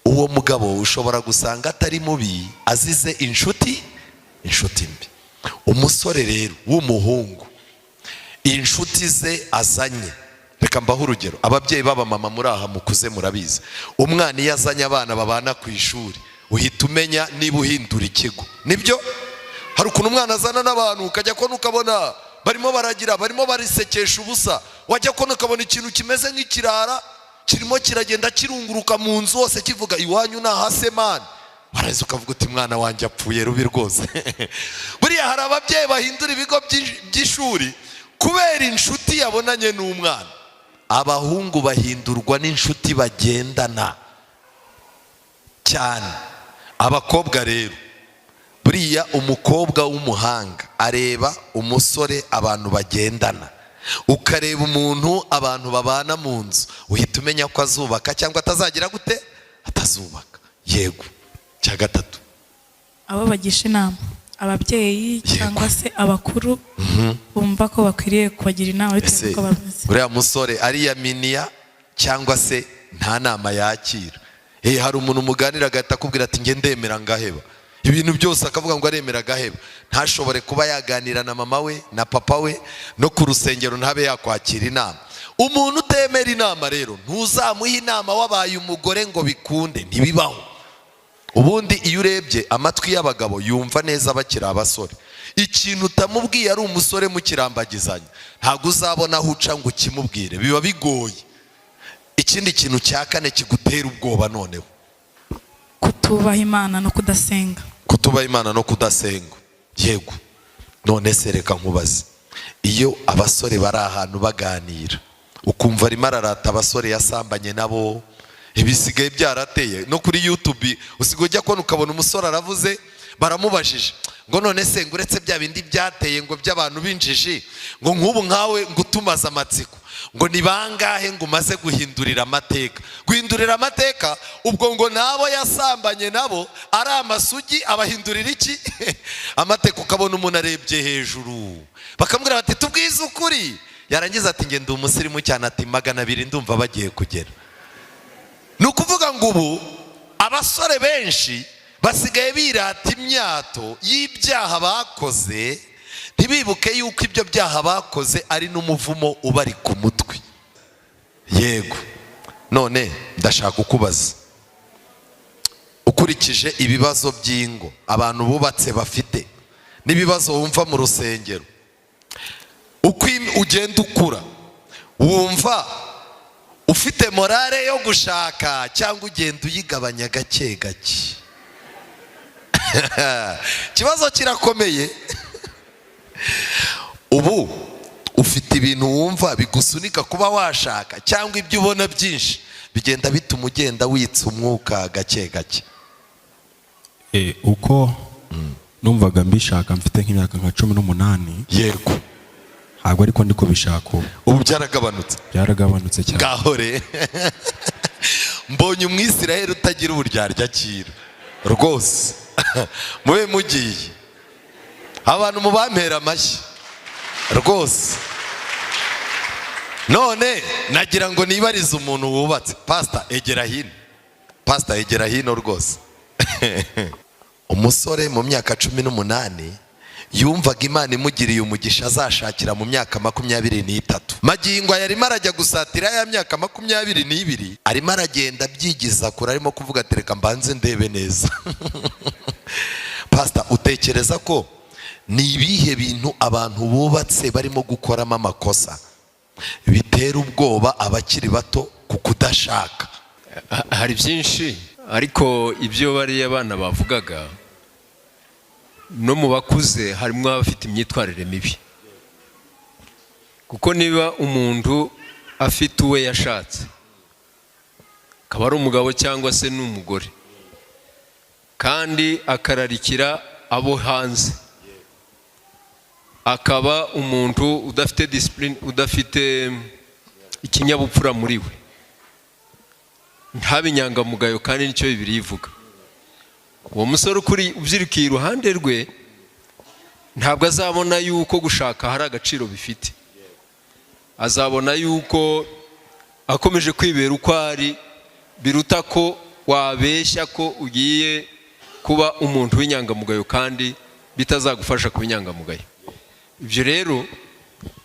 Uwo mugabo ushobora gusanga atari mubi, azize inshuti mbi. Umusore rero w'umuhungu, inshuti ze azanye, reka mbahe urugero, ababyeyi b'abamama muri aha mukuze murabizi, umwana iyo azanye abana babana ku ishuri uhita umenya niba uhindura ikigo. Nibyo, hari ukuntu umwana azana n'abantu ukajya kubona ukabona barimo baragira, barimo barisekesha ubusa, wajya kubona ukabona ikintu kimeze nk'ikirara kirimo kiragenda kirunguruka mu nzu hose kivuga iwanyu ni ahasemani, waraza ukavuga uti mwana wanjye apfuye rubi rwose. Buriya hari ababyeyi bahindura ibigo by'ishuri Kubera inshuti yabonanye n'umwana. Abahungu bahindurwa n'inshuti bagendana cyane. Abakobwa rero, buriya umukobwa w'umuhanga areba umusore abantu bagendana, ukareba umuntu abantu babana mu nzu, uhita umenya ko azubaka cyangwa atazagira gute, atazubaka. Yego. Cya gatatu, abo bagisha inama, ababyeyi cyangwa se abakuru bumva ko bakwiriye kubagira inama bitewe n'uko bameze. Uriya musore ariyaminiya cyangwa se nta nama yakira. Hari umuntu umuganira agahita akubwira ati nge ndemera ngaheba ibintu byose, akavuga ngo aremera agaheba, ntashobore kuba yaganira na mama we na papa we, no ku rusengero ntabe yakwakira inama. Umuntu utemera inama rero ntuzamuha inama wabaye umugore ngo bikunde, ntibibaho. Ubundi iyo urebye amatwi y'abagabo yumva neza bakiri abasore. Ikintu utamubwiye ari umusore mukirambagizanya, ntabwo uzabona aho uca ngo ukimubwire, biba bigoye. Ikindi kintu cya kane kigutera ubwoba noneho, kutubaha Imana no kudasenga. Kutubaha Imana no kudasenga. Yego. None se reka nkubaze, iyo abasore bari ahantu baganira ukumva arimo ararata abasore yasambanye nabo, ibisigaye byarateye no kuri YouTube usigaye ujya kubona ukabona umusore aravuze, baramubajije ngo none se ngo uretse bya bindi byateye ngo by'abantu b'injiji, ngo nk'ubu nkawe ngo utumaze amatsiko, ngo ni bangahe ngo umaze guhindurira amateka? Guhindurira amateka ubwo ngo nabo yasambanye nabo ari amasugi, abahindurira iki? Amateka. Ukabona umuntu arebye hejuru, bakamubwira bati tubwize ukuri, yarangiza ati nge ndi umusirimu cyane, ati 200 ndumva bagiye kugera. Ni ukuvuga ngo ubu abasore benshi basigaye birata imyato y'ibyaha bakoze, ntibibuke yuko ibyo byaha bakoze ari n'umuvumo ubari ku mutwe. Yego. None ndashaka kukubaza, ukurikije ibibazo by'ingo abantu bubatse bafite n'ibibazo wumva mu rusengero, uko ugenda ukura wumva ufite morale yo gushaka cyangwa ugenda uyigabanya gake gake? Ikibazo kirakomeye. Ubu ufite ibintu wumva bigusunika kuba washaka, cyangwa ibyo ubona byinshi bigenda bituma ugenda witsa umwuka gake gake? Uko numvaga mbishaka mfite nk'imyaka nka 18. Yego. Ntabwo ariko ndi kubishaka ubu. Ubu byaragabanutse. Byaragabanutse cyane. Ngahore mbonye umwisiraheli utagira uburyarya akira rwose. Mube mugiye abantu mubampera amashyi rwose. None nagira ngo nibarize umuntu wubatse. Pastor egera hino, pastor egera hino rwose. Umusore mu myaka 18 yumvaga Imana imugiriye umugisha azashakira mu myaka 23. Magingo yarimo arajya gusatira ya myaka 22, arimo aragenda abyigiza kure, arimo kuvuga ati reka mbanze ndebe neza. Pastor, utekereza ko ni ibihe bintu abantu bubatse barimo gukoramo amakosa bitera ubwoba abakiri bato ku kudashaka? Hari byinshi, ariko ibyo bariya abana bavugaga no mu bakuze harimo abafite imyitwarire mibi. Kuko niba umuntu afite uwe yashatse, akaba ari umugabo cyangwa se n'umugore, kandi akararikira abo hanze, akaba umuntu udafite discipline, udafite ikinyabupfura muri we, ntabe inyangamugayo, kandi nicyo Bibiliya ivuga. Uwo musore ukuri ubyirukiye iruhande rwe ntabwo azabona yuko gushaka hari agaciro bifite. Azabona yuko akomeje kwibera uko ari, biruta ko wabeshya ko ugiye kuba umuntu w'inyangamugayo kandi bitazagufasha kuba inyangamugayo. Ibyo rero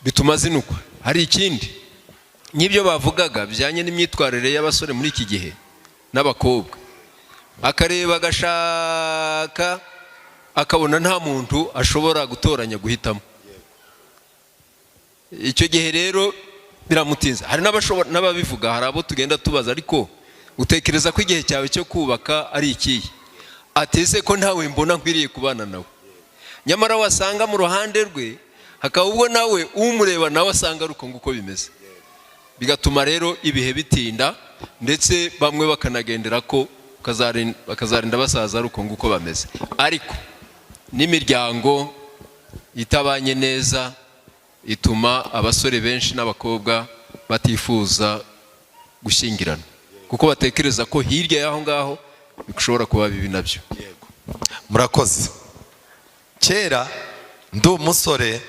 bituma zinukwa. Hari ikindi nk'ibyo bavugaga bijyanye n'imyitwarire y'abasore muri iki gihe n'abakobwa, akareba agashaka akabona nta muntu ashobora gutoranya guhitamo. Icyo gihe rero biramutinza. Hari n'abashobora n'ababivuga, hari abo tugenda tubaza, ariko utekereza ko igihe cyawe cyo kubaka ari ikihe? Ateze ko ntawe mbona nkwiriye kubana nawe. Nyamara wasanga mu ruhande rwe Hakaba ubwo nawe umureba nawe asanga ari uko nguko bimeze, bigatuma rero ibihe bitinda, ndetse bamwe bakanagendera ko bakazarinda basaza ari uko nguko bameze. Ariko n'imiryango itabanye neza ituma abasore benshi n'abakobwa batifuza gushyingirana, kuko batekereza ko hirya y'aho ngaho bishobora kuba bibi nabyo. Murakoze. Kera ndi umusore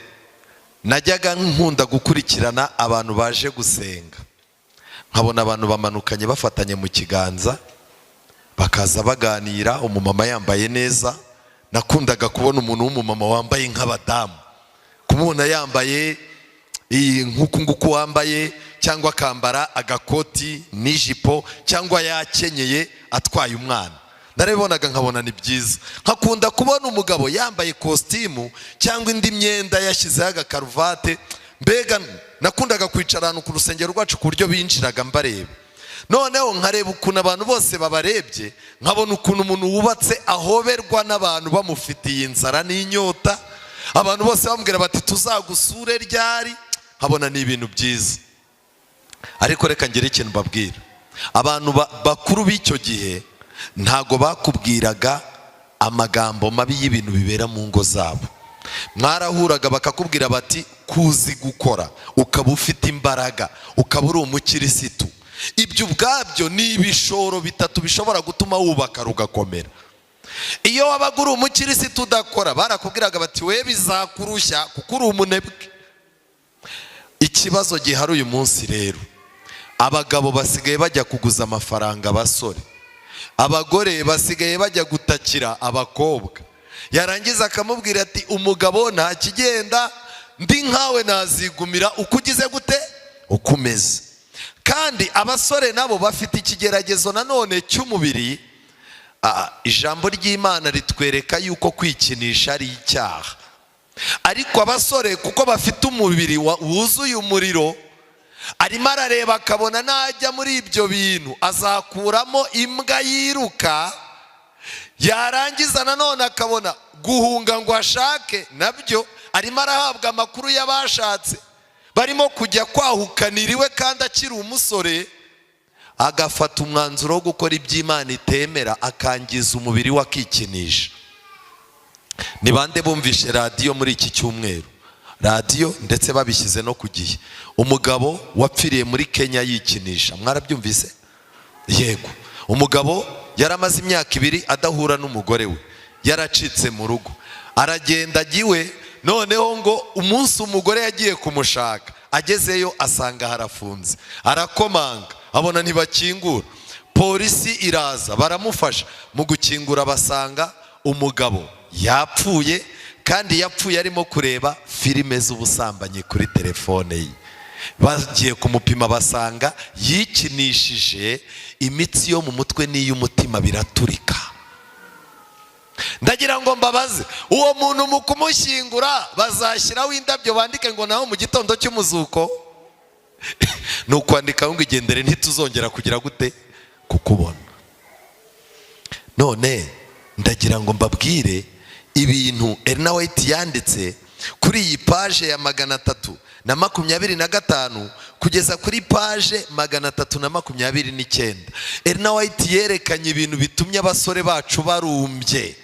najyaga nkunda gukurikirana abantu baje gusenga, nkabona abantu bamanukanye bafatanye mu kiganza, bakaza baganira, umumama yambaye neza. Nakundaga kubona umuntu w'umumama wambaye nk'abadamu, kumubona yambaye nk'uku nguku wambaye, cyangwa akambara agakoti n'ijipo, cyangwa yakenyeye atwaye umwana. Narabibonaga nkabona ni byiza. Nkakunda kubona umugabo yambaye kositimu cyangwa indi myenda yashyizeho agakaruvate. Mbega nakundaga kwicara ahantu ku rusengero rwacu ku buryo binjiraga mbareba. Noneho nkareba ukuntu abantu bose babarebye, nkabona ukuntu umuntu wubatse ahoberwa n'abantu bamufitiye inzara n'inyota, abantu bose bamubwira bati tuzagusure ryari. Nkabona ni ibintu byiza. Ariko reka ngire ikintu mbabwira. Abantu bakuru b'icyo gihe ntago bakubwiraga amagambo mabi y'ibintu bibera mu ngo zabo. Mwarahuraga bakakubwira bati kuzi gukora, ukaba ufite imbaraga, ukaba uri umukirisitu. Ibyo ubwabyo ni ibishoro bitatu bishobora gutuma wubaka rugakomera. Iyo wabaga uri umukirisitu udakora, barakubwiraga bati we bizakurushya kuko uri umunebwe. Ikibazo gihari uyu munsi rero, abagabo basigaye bajya kuguza amafaranga abasore, abagore basigaye bajya gutakira abakobwa. Yarangiza akamubwira ati umugabo nta kigenda, ndi nkawe nazigumira uko ugize gute, uko umeze. Kandi abasore nabo bafite ikigeragezo nanone cy'umubiri. Ijambo ry'Imana ritwereka yuko kwikinisha ari icyaha. Ariko abasore kuko bafite umubiri wuzuye umuriro, arimo arareba akabona najya muri ibyo bintu azakuramo imbwa yiruka, yarangiza nanone akabona guhunga ngo ashake nabyo. Arimo arahabwa amakuru y'abashatse barimo kujya kwahukanira iwe kandi akiri umusore, agafata umwanzuro wo gukora iby'Imana itemera, akangiza umubiri we akikinisha. Ni bande bumvishe radiyo muri iki cyumweru? Radiyo ndetse babishyize no ku gihe. Umugabo wapfiriye muri Kenya yikinisha, mwarabyumvise? Yego. Umugabo yaramaze imyaka 2 adahura n'umugore we, yaracitse mu rugo, aragenda agiwe. Noneho ngo umunsi umugore yagiye kumushaka, agezeyo asanga harafunze, arakomanga abona ntibakingura. Polisi iraza baramufasha, mu gukingura basanga umugabo yapfuye, kandi yapfuye arimo kureba filime z'ubusambanyi kuri telefone ye. Bagiye kumupima basanga yikinishije, imitsi yo mu mutwe n'iy'umutima biraturika. Ndagira ngo mbabaze, uwo muntu mu kumushyingura bazashyiraho indabyo bandike ngo naho mu gitondo cy'umuzuko? Ni ukwandika ngo igendere ntituzongera kugira gute kukubona. None ndagira ngo mbabwire ibintu Elena White yanditse kuri iyi page ya 325 kugeza kuri page 329. Elena White yerekanye ibintu bitumye abasore bacu barumbye,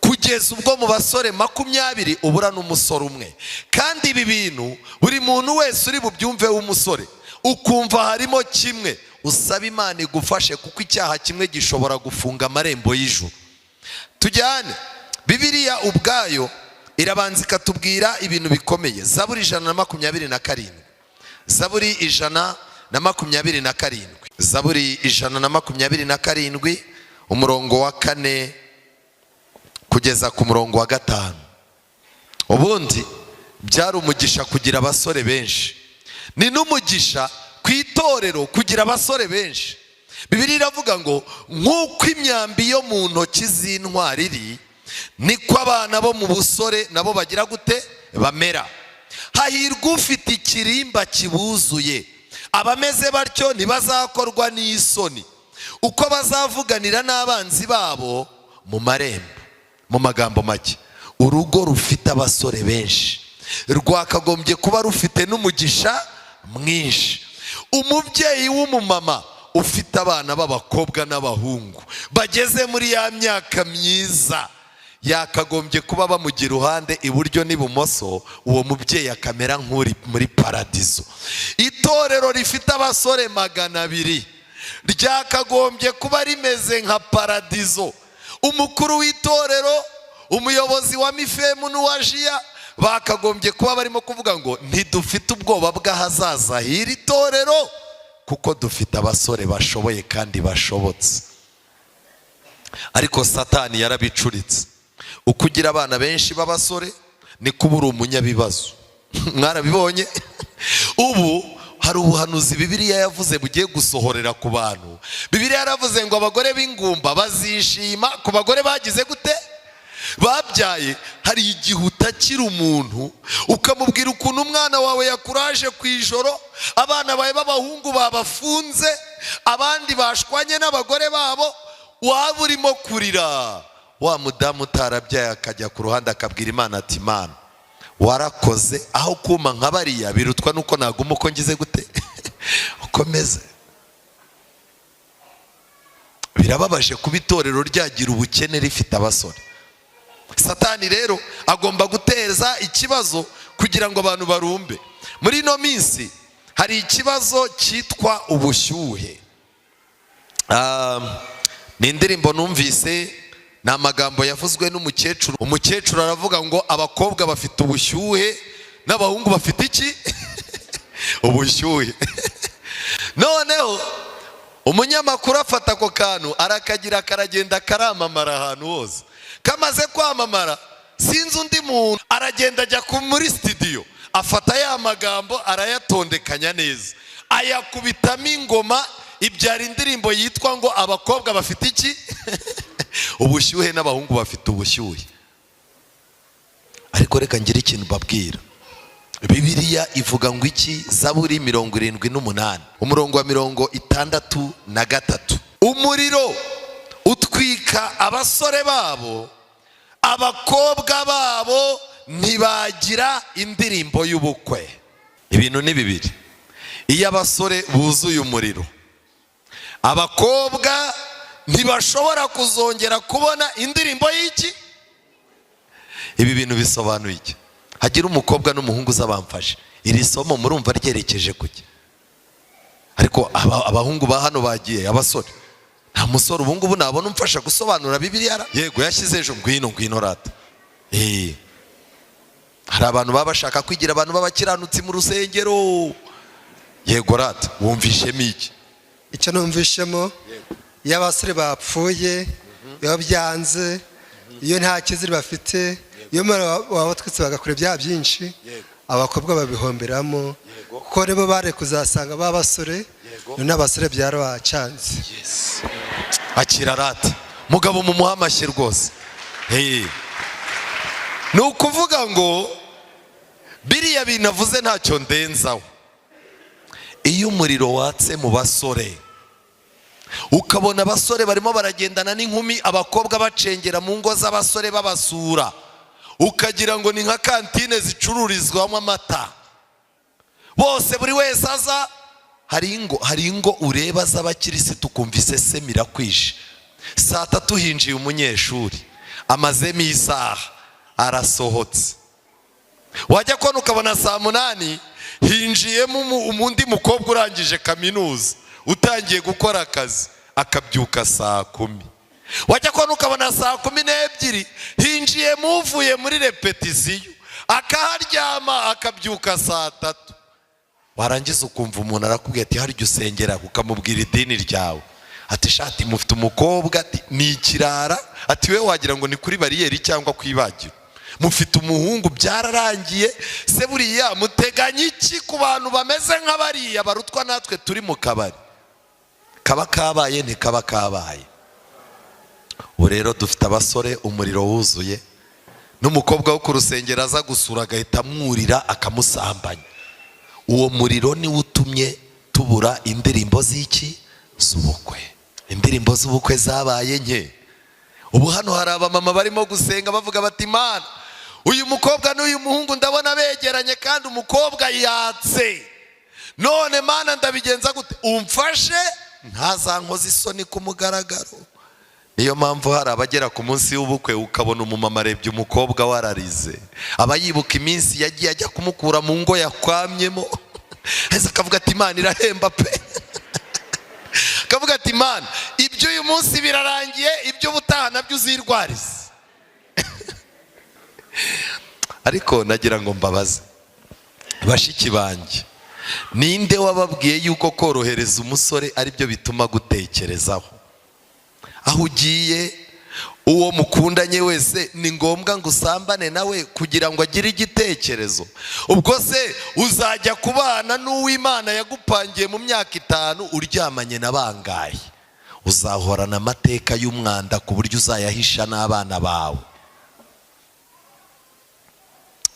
kugeza ubwo mu basore 20 ubura n'umusore umwe. Kandi ibi bintu buri muntu wese uri bubyumve w'umusore, ukumva harimo kimwe, usaba Imana igufashe, kuko icyaha kimwe gishobora gufunga amarembo y'ijuru. Tujyane Bibiliya ubwayo irabanza ikatubwira ibintu bikomeye. Zaburi 127, Zaburi 127, Zaburi 127 umurongo wa 4 kugeza ku murongo wa 5. Ubundi byari umugisha kugira abasore benshi, ni n'umugisha ku itorero kugira abasore benshi. Bibiliya iravuga ngo nk'uko imyambi yo mu ntoki z'intwari iri, niko abana bo mu busore nabo bagira gute bamera. Hahirwa ufite ikirimba kibuzuye, abameze batyo ntibazakorwa n'isoni, uko bazavuganira n'abanzi babo mu marembo. Mu magambo make, urugo rufite abasore benshi Rwakagombye kuba rufite n'umugisha mwinshi. Umubyeyi w'umumama ufite abana b'abakobwa n'abahungu bageze muri ya myaka myiza, yakagombye kuba bamugira iruhande iburyo n'ibumoso, uwo mubyeyi akamera nk'uri muri paradizo. Itorero rifite abasore 200 ryakagombye kuba rimeze nka paradizo. Umukuru w'itorero, umuyobozi wa mifemu n'uwa jiya bakagombye kuba barimo kuvuga ngo ntidufite ubwoba bw'ahazaza h'iri torero, kuko dufite abasore bashoboye kandi bashobotse. Ariko Satani yarabicuritse. Uko ugira abana benshi b'abasore niko uba uri umunyabibazo. Mwarabibonye? Ubu hari ubuhanuzi Bibiliya yavuze bugiye gusohorera ku bantu. Bibiliya yaravuze ngo abagore b'ingumba bazishima ku bagore bagize gute? Babyaye. Hari igihe utakira umuntu ukamubwira ukuntu umwana wawe yakuraje ku ijoro, abana bawe b'abahungu babafunze, abandi bashwanye n'abagore babo, waba urimo kurira. Wa mudamu utarabyaye akajya ku ruhande akabwira Imana ati Imana warakoze, aho kuma nka bariya birutwa nuko naguma uko ngize gute ukomeze. Birababaje kuba itorero ryagira ubukene rifite abasore. Satani rero agomba guteza ikibazo kugira ngo abantu barumbe. Muri ino minsi hari ikibazo cyitwa ubushyuhe. Ni indirimbo numvise, ni amagambo yavuzwe n'umukecuru. Umukecuru aravuga ngo abakobwa bafite ubushyuhe n'abahungu bafite iki? Ubushyuhe. Noneho umunyamakuru afata ako kantu arakagira karagenda karamamara ahantu hose. Kamaze kwamamara, sinzi undi muntu aragenda ajya muri studio, afata ya magambo arayatondekanya neza, ayakubitamo ingoma, ibyara indirimbo yitwa ngo abakobwa bafite iki? Ubushyuhe n'abahungu bafite ubushyuhe. Ariko reka ngire ikintu babwira. Bibiliya ivuga ngo iki? Zaburi 78 umurongo wa 63. Umuriro utwika abasore babo, abakobwa babo ntibagira indirimbo y'ubukwe. Ibintu ni bibiri. Iyo abasore buzuye umuriro, abakobwa ntibashobora kuzongera kubona indirimbo y'iki? Ibi bintu bisobanuye iki? Hagira umukobwa n'umuhungu uzabamfashe. Iri somo murumva ryerekeje kuki? Ariko abahungu ba hano bagiye, abasore. Nta musore ubu ngubu nabona umfasha gusobanura Bibiliya. Yego yashyize ejo, ngwino ngwino rata. Hari abantu baba bashaka kwigira abantu b'abakiranutsi mu rusengero. Yego rata, wumvishemo iki? Icyo numvishemo, iyo abasore bapfuye, iyo byanze, iyo nta cyizere bafite, iyo wabatwitse bagakora ibyaha byinshi, abakobwa babihomberamo, kuko nibo bare kuzasanga ba basore, none abasore byarabacanze. Akira rata, mugabo mumuha amashyi rwose. Ni ukuvuga ngo biriya bintu avuze ntacyo ndenzaho. Iyo umuriro watse mu basore, ukabona abasore barimo baragendana n'inkumi, abakobwa bacengera mu ngo z'abasore babasura, ukagira ngo ni nka kantine zicururizwamo amata, bose buri wese aza. Hari ingo ureba z'abakirisitu ukumva isesemi irakwishe. Saa tatu hinjiye umunyeshuri, amazemo isaha arasohotse. Wajya kubona ukabona saa 8 hinjiyemo undi mukobwa urangije kaminuza utangiye gukora akazi, akabyuka saa 10. Wajya kubona ukabona saa 12 hinjiyemo uvuye muri repetisiyo, akaharyama akabyuka saa 3. Warangiza ukumva umuntu arakubwira ati harya usengera, ukamubwira idini ryawe, ati shati mufite umukobwa, ati ni ikirara, ati we wagira ngo ni kuri bariyeri cyangwa ku ibagiro, mufite umuhungu byararangiye se, buriya muteganya iki ku bantu bameze nk'abariya barutwa natwe turi mu kabari? Kaba kabaye ntikaba kabaye. Ubu rero dufite abasore umuriro wuzuye, n'umukobwa wo ku rusengero aza gusura agahita amwurira akamusambanya. Uwo muriro niwo utumye tubura indirimbo z'iki? Z'ubukwe. Indirimbo z'ubukwe zabaye nke. Ubu hano hari abamama barimo gusenga bavuga bati Imana Uyu mukobwa n'uyu muhungu ndabona begeranye, kandi umukobwa yatse. None Mana, ndabigenza gute? Umfashe ntazankoze isoni ku mugaragaro. Niyo mpamvu hari abagera ku munsi w'ubukwe ukabona umumama arebye umukobwa wararize, aba yibuka iminsi yagiye ajya kumukura mu ngo yakwamyemo, ese akavuga ati Imana irahemba pe. Akavuga ati Imana, ibyo uyu munsi birarangiye, ibyo ubutaha nabyo uzirwarize. Ariko nagira ngo mbabaze bashiki banjye, ninde wababwiye yuko korohereza umusore aribyo bituma gutekerezaho? Aho ugiye, uwo mukundanye wese ni ngombwa ngo usambane nawe kugira ngo agire igitekerezo? Ubwo se uzajya kubana n'uw'Imana yagupangiye mu myaka 5 uryamanye na bangahe? Uzahorana amateka y'umwanda ku buryo uzayahisha n'abana bawe.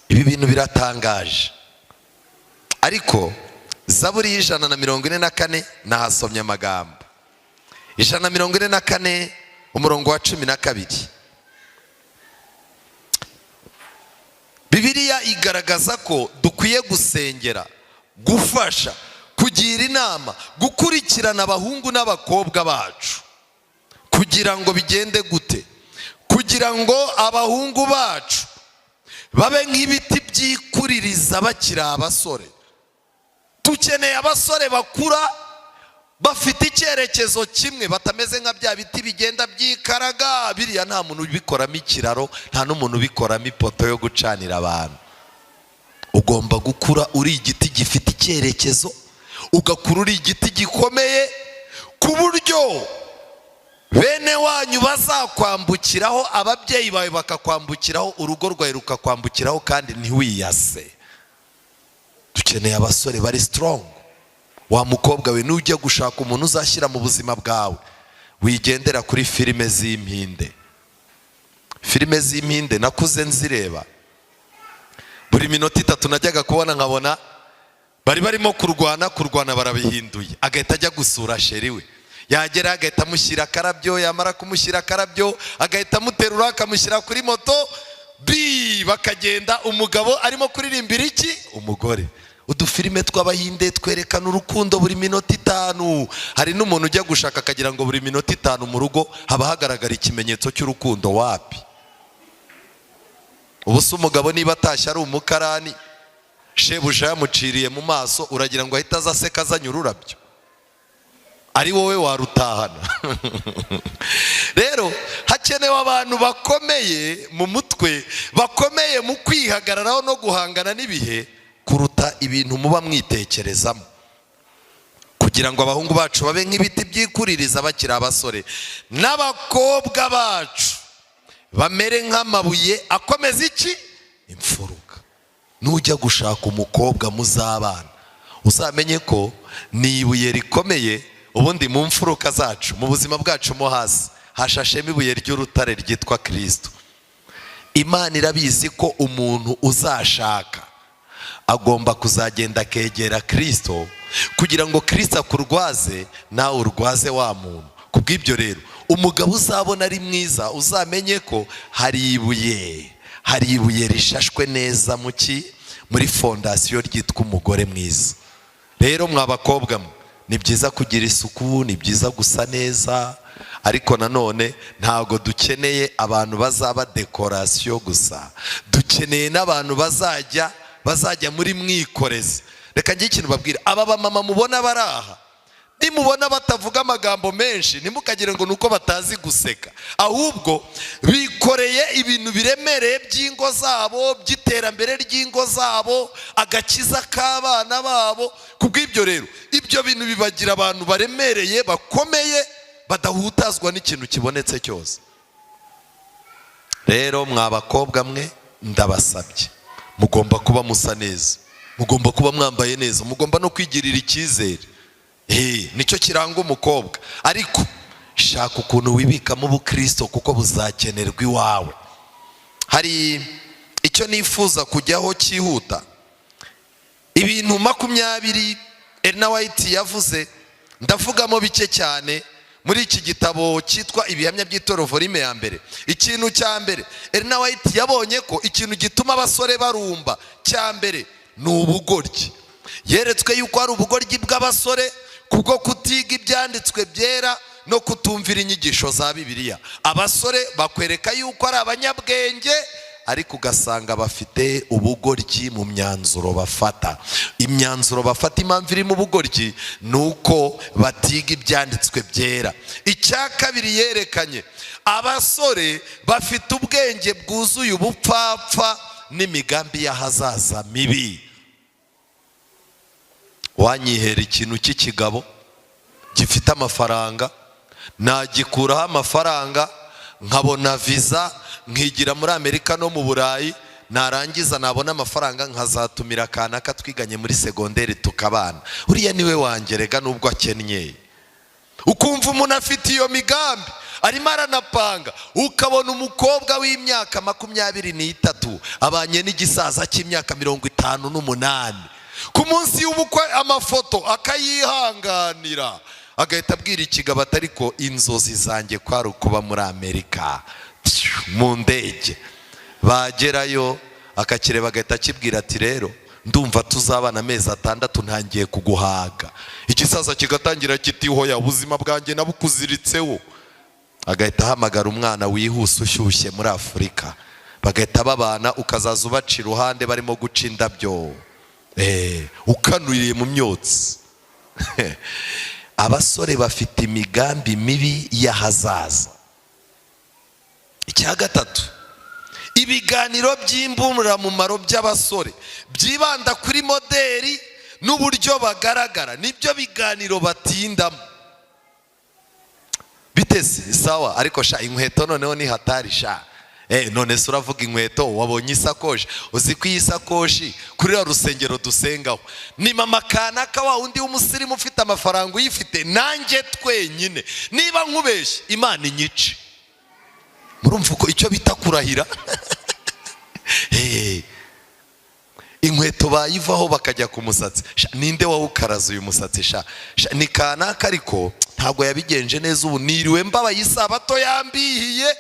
Ibi bintu biratangaje. Ariko Zaburi y'144 nahasomye amagambo 144 umurongo wa 12. Bibiliya igaragaza ko dukwiye gusengera, gufasha, kugira inama, gukurikirana abahungu n'abakobwa bacu. Kugira ngo bigende gute? Kugira ngo abahungu bacu babe nk'ibiti byikuririza bakiri abasore. Dukeneye abasore bakura bafite icyerekezo kimwe, batameze nka bya biti bigenda byikaraga. Biriya nta muntu ubikoramo ikiraro, nta n'umuntu ubikoramo ipoto yo gucanira abantu. Ugomba gukura uri igiti gifite icyerekezo, ugakura uri igiti gikomeye, ku buryo bene wanyu bazakwambukiraho, ababyeyi bawe bakakwambukiraho, urugo rwawe rukakwambukiraho, kandi ntiwiyase. Dukeneye abasore bari strong. Wa mukobwa we, nujya gushaka umuntu uzashyira mu buzima bwawe, wigendera kuri filime z'impinde. Filime z'impinde nakuze nzireba, buri minota 3 najyaga kubona nkabona bari barimo kurwana barabihinduye, agahita ajya gusura sheri we, yagera agahita amushyira akarabyo, yamara kumushyira akarabyo agahita amuterura akamushyira kuri moto, bi bakagenda, umugabo arimo kuririmbira iki? Umugore. Udufilime tw'abahinde twerekana urukundo buri minota 5. Hari n'umuntu ujya gushaka akagira ngo buri minota 5 mu rugo haba hagaragara ikimenyetso cy'urukundo. Wapi? Ubu se umugabo niba atashye ari umukarani, shebuja yamuciriye mu maso, uragira ngo ahita aza aseka azanye ururabyo? Ari wowe warutahana. Rero hakenewe abantu bakomeye mu mutwe, bakomeye mu kwihagararaho no guhangana n'ibihe, kuruta ibintu muba mwitekerezamo. Kugira ngo abahungu bacu babe nk'ibiti byikuririza bakiri abasore, n'abakobwa bacu bamere nk'amabuye akomeza iki? Imfuruka. Nujya gushaka umukobwa muzabana, uzamenye ko ni ibuye rikomeye. Ubundi mu mfuruka zacu, mu buzima bwacu mo hasi hashashemo ibuye ry'urutare ryitwa Kristo. Imana irabizi ko umuntu uzashaka agomba kuzagenda akegera Kristo, kugira ngo Kristo akurwaze nawe urwaze wa muntu. Kubw'ibyo rero, umugabo uzabona ari mwiza, uzamenye ko hari ibuye rishashwe neza muri fondasiyo ryitwa umugore mwiza. Rero mwa bakobwa mwe, ni byiza kugira isuku, ni byiza gusa neza, ariko nanone ntago dukeneye abantu bazaba dekorasiyo gusa, dukeneye n'abantu bazajya muri mwikorezi. Reka njye ikintu babwira aba bamama mubona baraha, nimubona batavuga amagambo menshi ntimukagire ngo nuko batazi guseka, ahubwo bikoreye ibintu biremereye by'ingo zabo, by'iterambere ry'ingo zabo, agakiza k'abana babo. Kubw'ibyo rero, ibyo bintu bibagira abantu baremereye, bakomeye, badahutazwa n'ikintu kibonetse cyose. Rero mwa bakobwa mwe, ndabasabye, mugomba kuba musa neza, mugomba kuba mwambaye neza, mugomba no kwigirira icyizere. Nicyo kiranga umukobwa. Ariko shaka ukuntu wibikamo ubukristo, kuko buzakenerwa iwawe. Hari icyo nifuza kujyaho cyihuta, ibintu 20 Ellen White yavuze, ndavugamo bike cyane. Muri iki gitabo cyitwa Ibihamya by'Itorero, volume ya mbere, ikintu cya mbere Elena White yabonye ko ikintu gituma abasore barumba cya mbere ni ubugoryi. Yeretswe yuko hari ubugoryi bw'abasore kubwo kutiga ibyanditswe byera no kutumvira inyigisho za Bibiliya. Abasore bakwereka yuko ari abanyabwenge, ariko ugasanga bafite ubugoryi mu myanzuro bafata. Imyanzuro bafata, impamvu iri mu bugoryi ni uko batiga ibyanditswe byera. Icya kabiri yerekanye, abasore bafite ubwenge bwuzuye ubupfapfa n'imigambi y'ahazaza mibi. Wanyihera ikintu cy'ikigabo gifite amafaranga, nagikuraho amafaranga nkabona viza, nkigira muri Amerika no mu Burayi, narangiza nabona amafaranga nkazatumira kanaka twiganye muri segonderi tukabana, uriya niwe wanjye rega nubwo akennye. Ukumva umuntu afite iyo migambi arimo aranapanga, ukabona umukobwa w'imyaka 23 abanye n'igisaza cy'imyaka 58, ku munsi w'ubukwe amafoto akayihanganira, agahita abwira ikigabo ati ariko inzozi zanjye kwari ukuba muri Amerika mu ndege. Bagerayo akakireba agahita akibwira ati rero ndumva tuzabana amezi 6 ntangiye kuguhaga. Igisaza kigatangira kiti hoya, ubuzima bwanjye nabukuziritseho. Agahita ahamagara umwana wihuse ushyushye muri Afurika, bagahita babana, ukazaza ubaca iruhande barimo guca indabyo, ukanuriye mu myotsi. Abasore bafite imigambi mibi y'ahazaza. Icya gatatu, ibiganiro by'imburamumaro by'abasore byibanda kuri moderi n'uburyo bagaragara, nibyo biganiro batindamo. Bitese sawa, ariko sha inkweto noneho ni hatari sha. None se uravuga inkweto wabonye isakoshi? Uzi ko iyi sakoshi kuri ya rusengero dusengaho ni mama kanaka wa undi w'umusirimu ufite amafaranga uyifite, nanjye twenyine niba nkubeshye Imana inyice. Murumva uko icyo bita kurahira? Inkweto bayivaho bakajya ku musatsi. Ninde wawukaraza uyu musatsi sha? Ni kanaka, ariko ntabwo yabigenje neza, ubu niriwe mbabaye isabato yambihiye.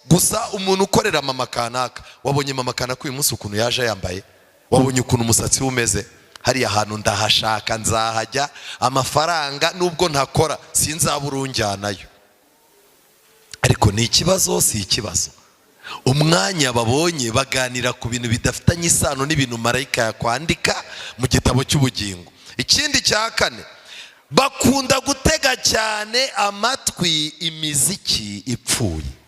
Gusa umuntu ukorera mama kanaka, wabonye mama kanaka uyu munsi ukuntu yaje yambaye, wabonye ukuntu umusatsi we umeze, hariya hantu ndahashaka nzahajya, amafaranga nubwo ntakora sinzabura unjyanayo. Ariko ni ikibazo, si ikibazo. Umwanya babonye baganira ku bintu bidafitanye isano n'ibintu marayika yakwandika mu gitabo cy'ubugingo. Ikindi cya kane, bakunda gutega cyane amatwi imiziki ipfuye.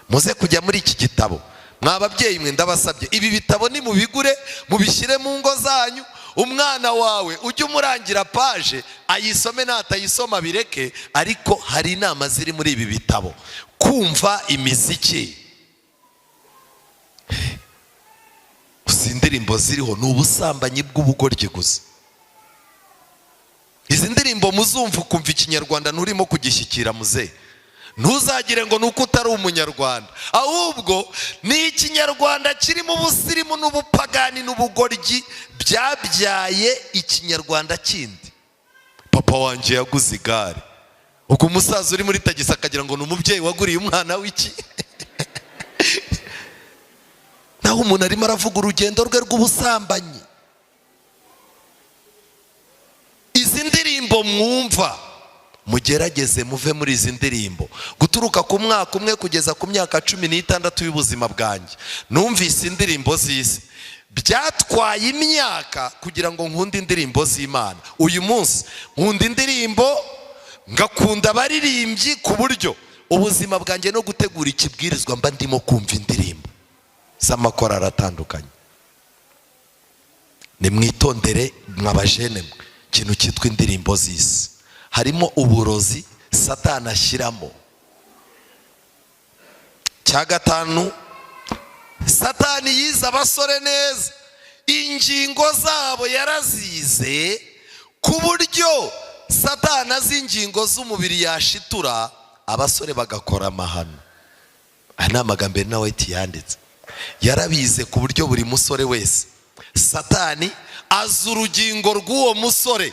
Muze kujya muri iki gitabo, mwa babyeyi mwe ndabasabye, ibi bitabo ni mubigure mubishyire mu ngo zanyu. Umwana wawe ujye umurangira paje ayisome, natayisoma bireke, ariko hari inama ziri muri ibi bitabo. Kumva imiziki, gusa indirimbo ziriho ni ubusambanyi bw'ubugoryi gusa. Izi ndirimbo muzumva ukumva ikinyarwanda nturimo kugishyikira muze, ntuzagire ngo nuko utari umunyarwanda, ahubwo ni ikinyarwanda kirimo ubusirimu n'ubupagani n'ubugoryi byabyaye ikinyarwanda kindi. Papa wanjye yaguze igare, ubwo umusaza uri muri tagisi akagira ngo ni umubyeyi waguriye umwana w'iki. Naho umuntu arimo aravuga urugendo rwe rw'ubusambanyi. Izi ndirimbo mwumva, mugerageze muve muri izi ndirimbo. Guturuka ku mwaka umwe kugeza ku myaka 16 y'ubuzima bwanjye numvise indirimbo z'isi. Byatwaye imyaka kugira ngo nkunde indirimbo z'Imana. Uyu munsi nkunda indirimbo, ngakunda abaririmbyi, ku buryo ubuzima bwanjye no gutegura ikibwirizwa mba ndimo kumva indirimbo z'amakorali atandukanye. Nimwitondere mwabajene mwe ikintu cyitwa indirimbo z'isi. Harimo uburozi Satani ashyiramo. Cya gatanu, Satani yize abasore neza, ingingo zabo yarazize, ku buryo Satani azi ingingo z'umubiri yashitura abasore bagakora amahano. Aya ni amagambo Elena White yanditse. Yarabize ku buryo buri musore wese Satani azi urugingo rw'uwo musore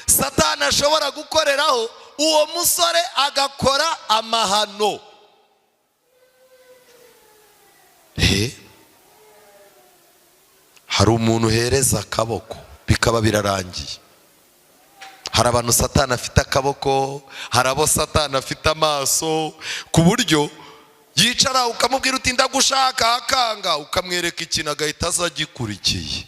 Satani ashobora gukoreraho Uwo musore agakora amahano. Hari umuntu uhereza akaboko bikaba birarangiye. Hari abantu Satani afite akaboko, hari abo Satani afite amaso, ku buryo yicara ukamubwira uti ndagushaka akanga, ukamwereka ikintu agahita aza agikurikiye.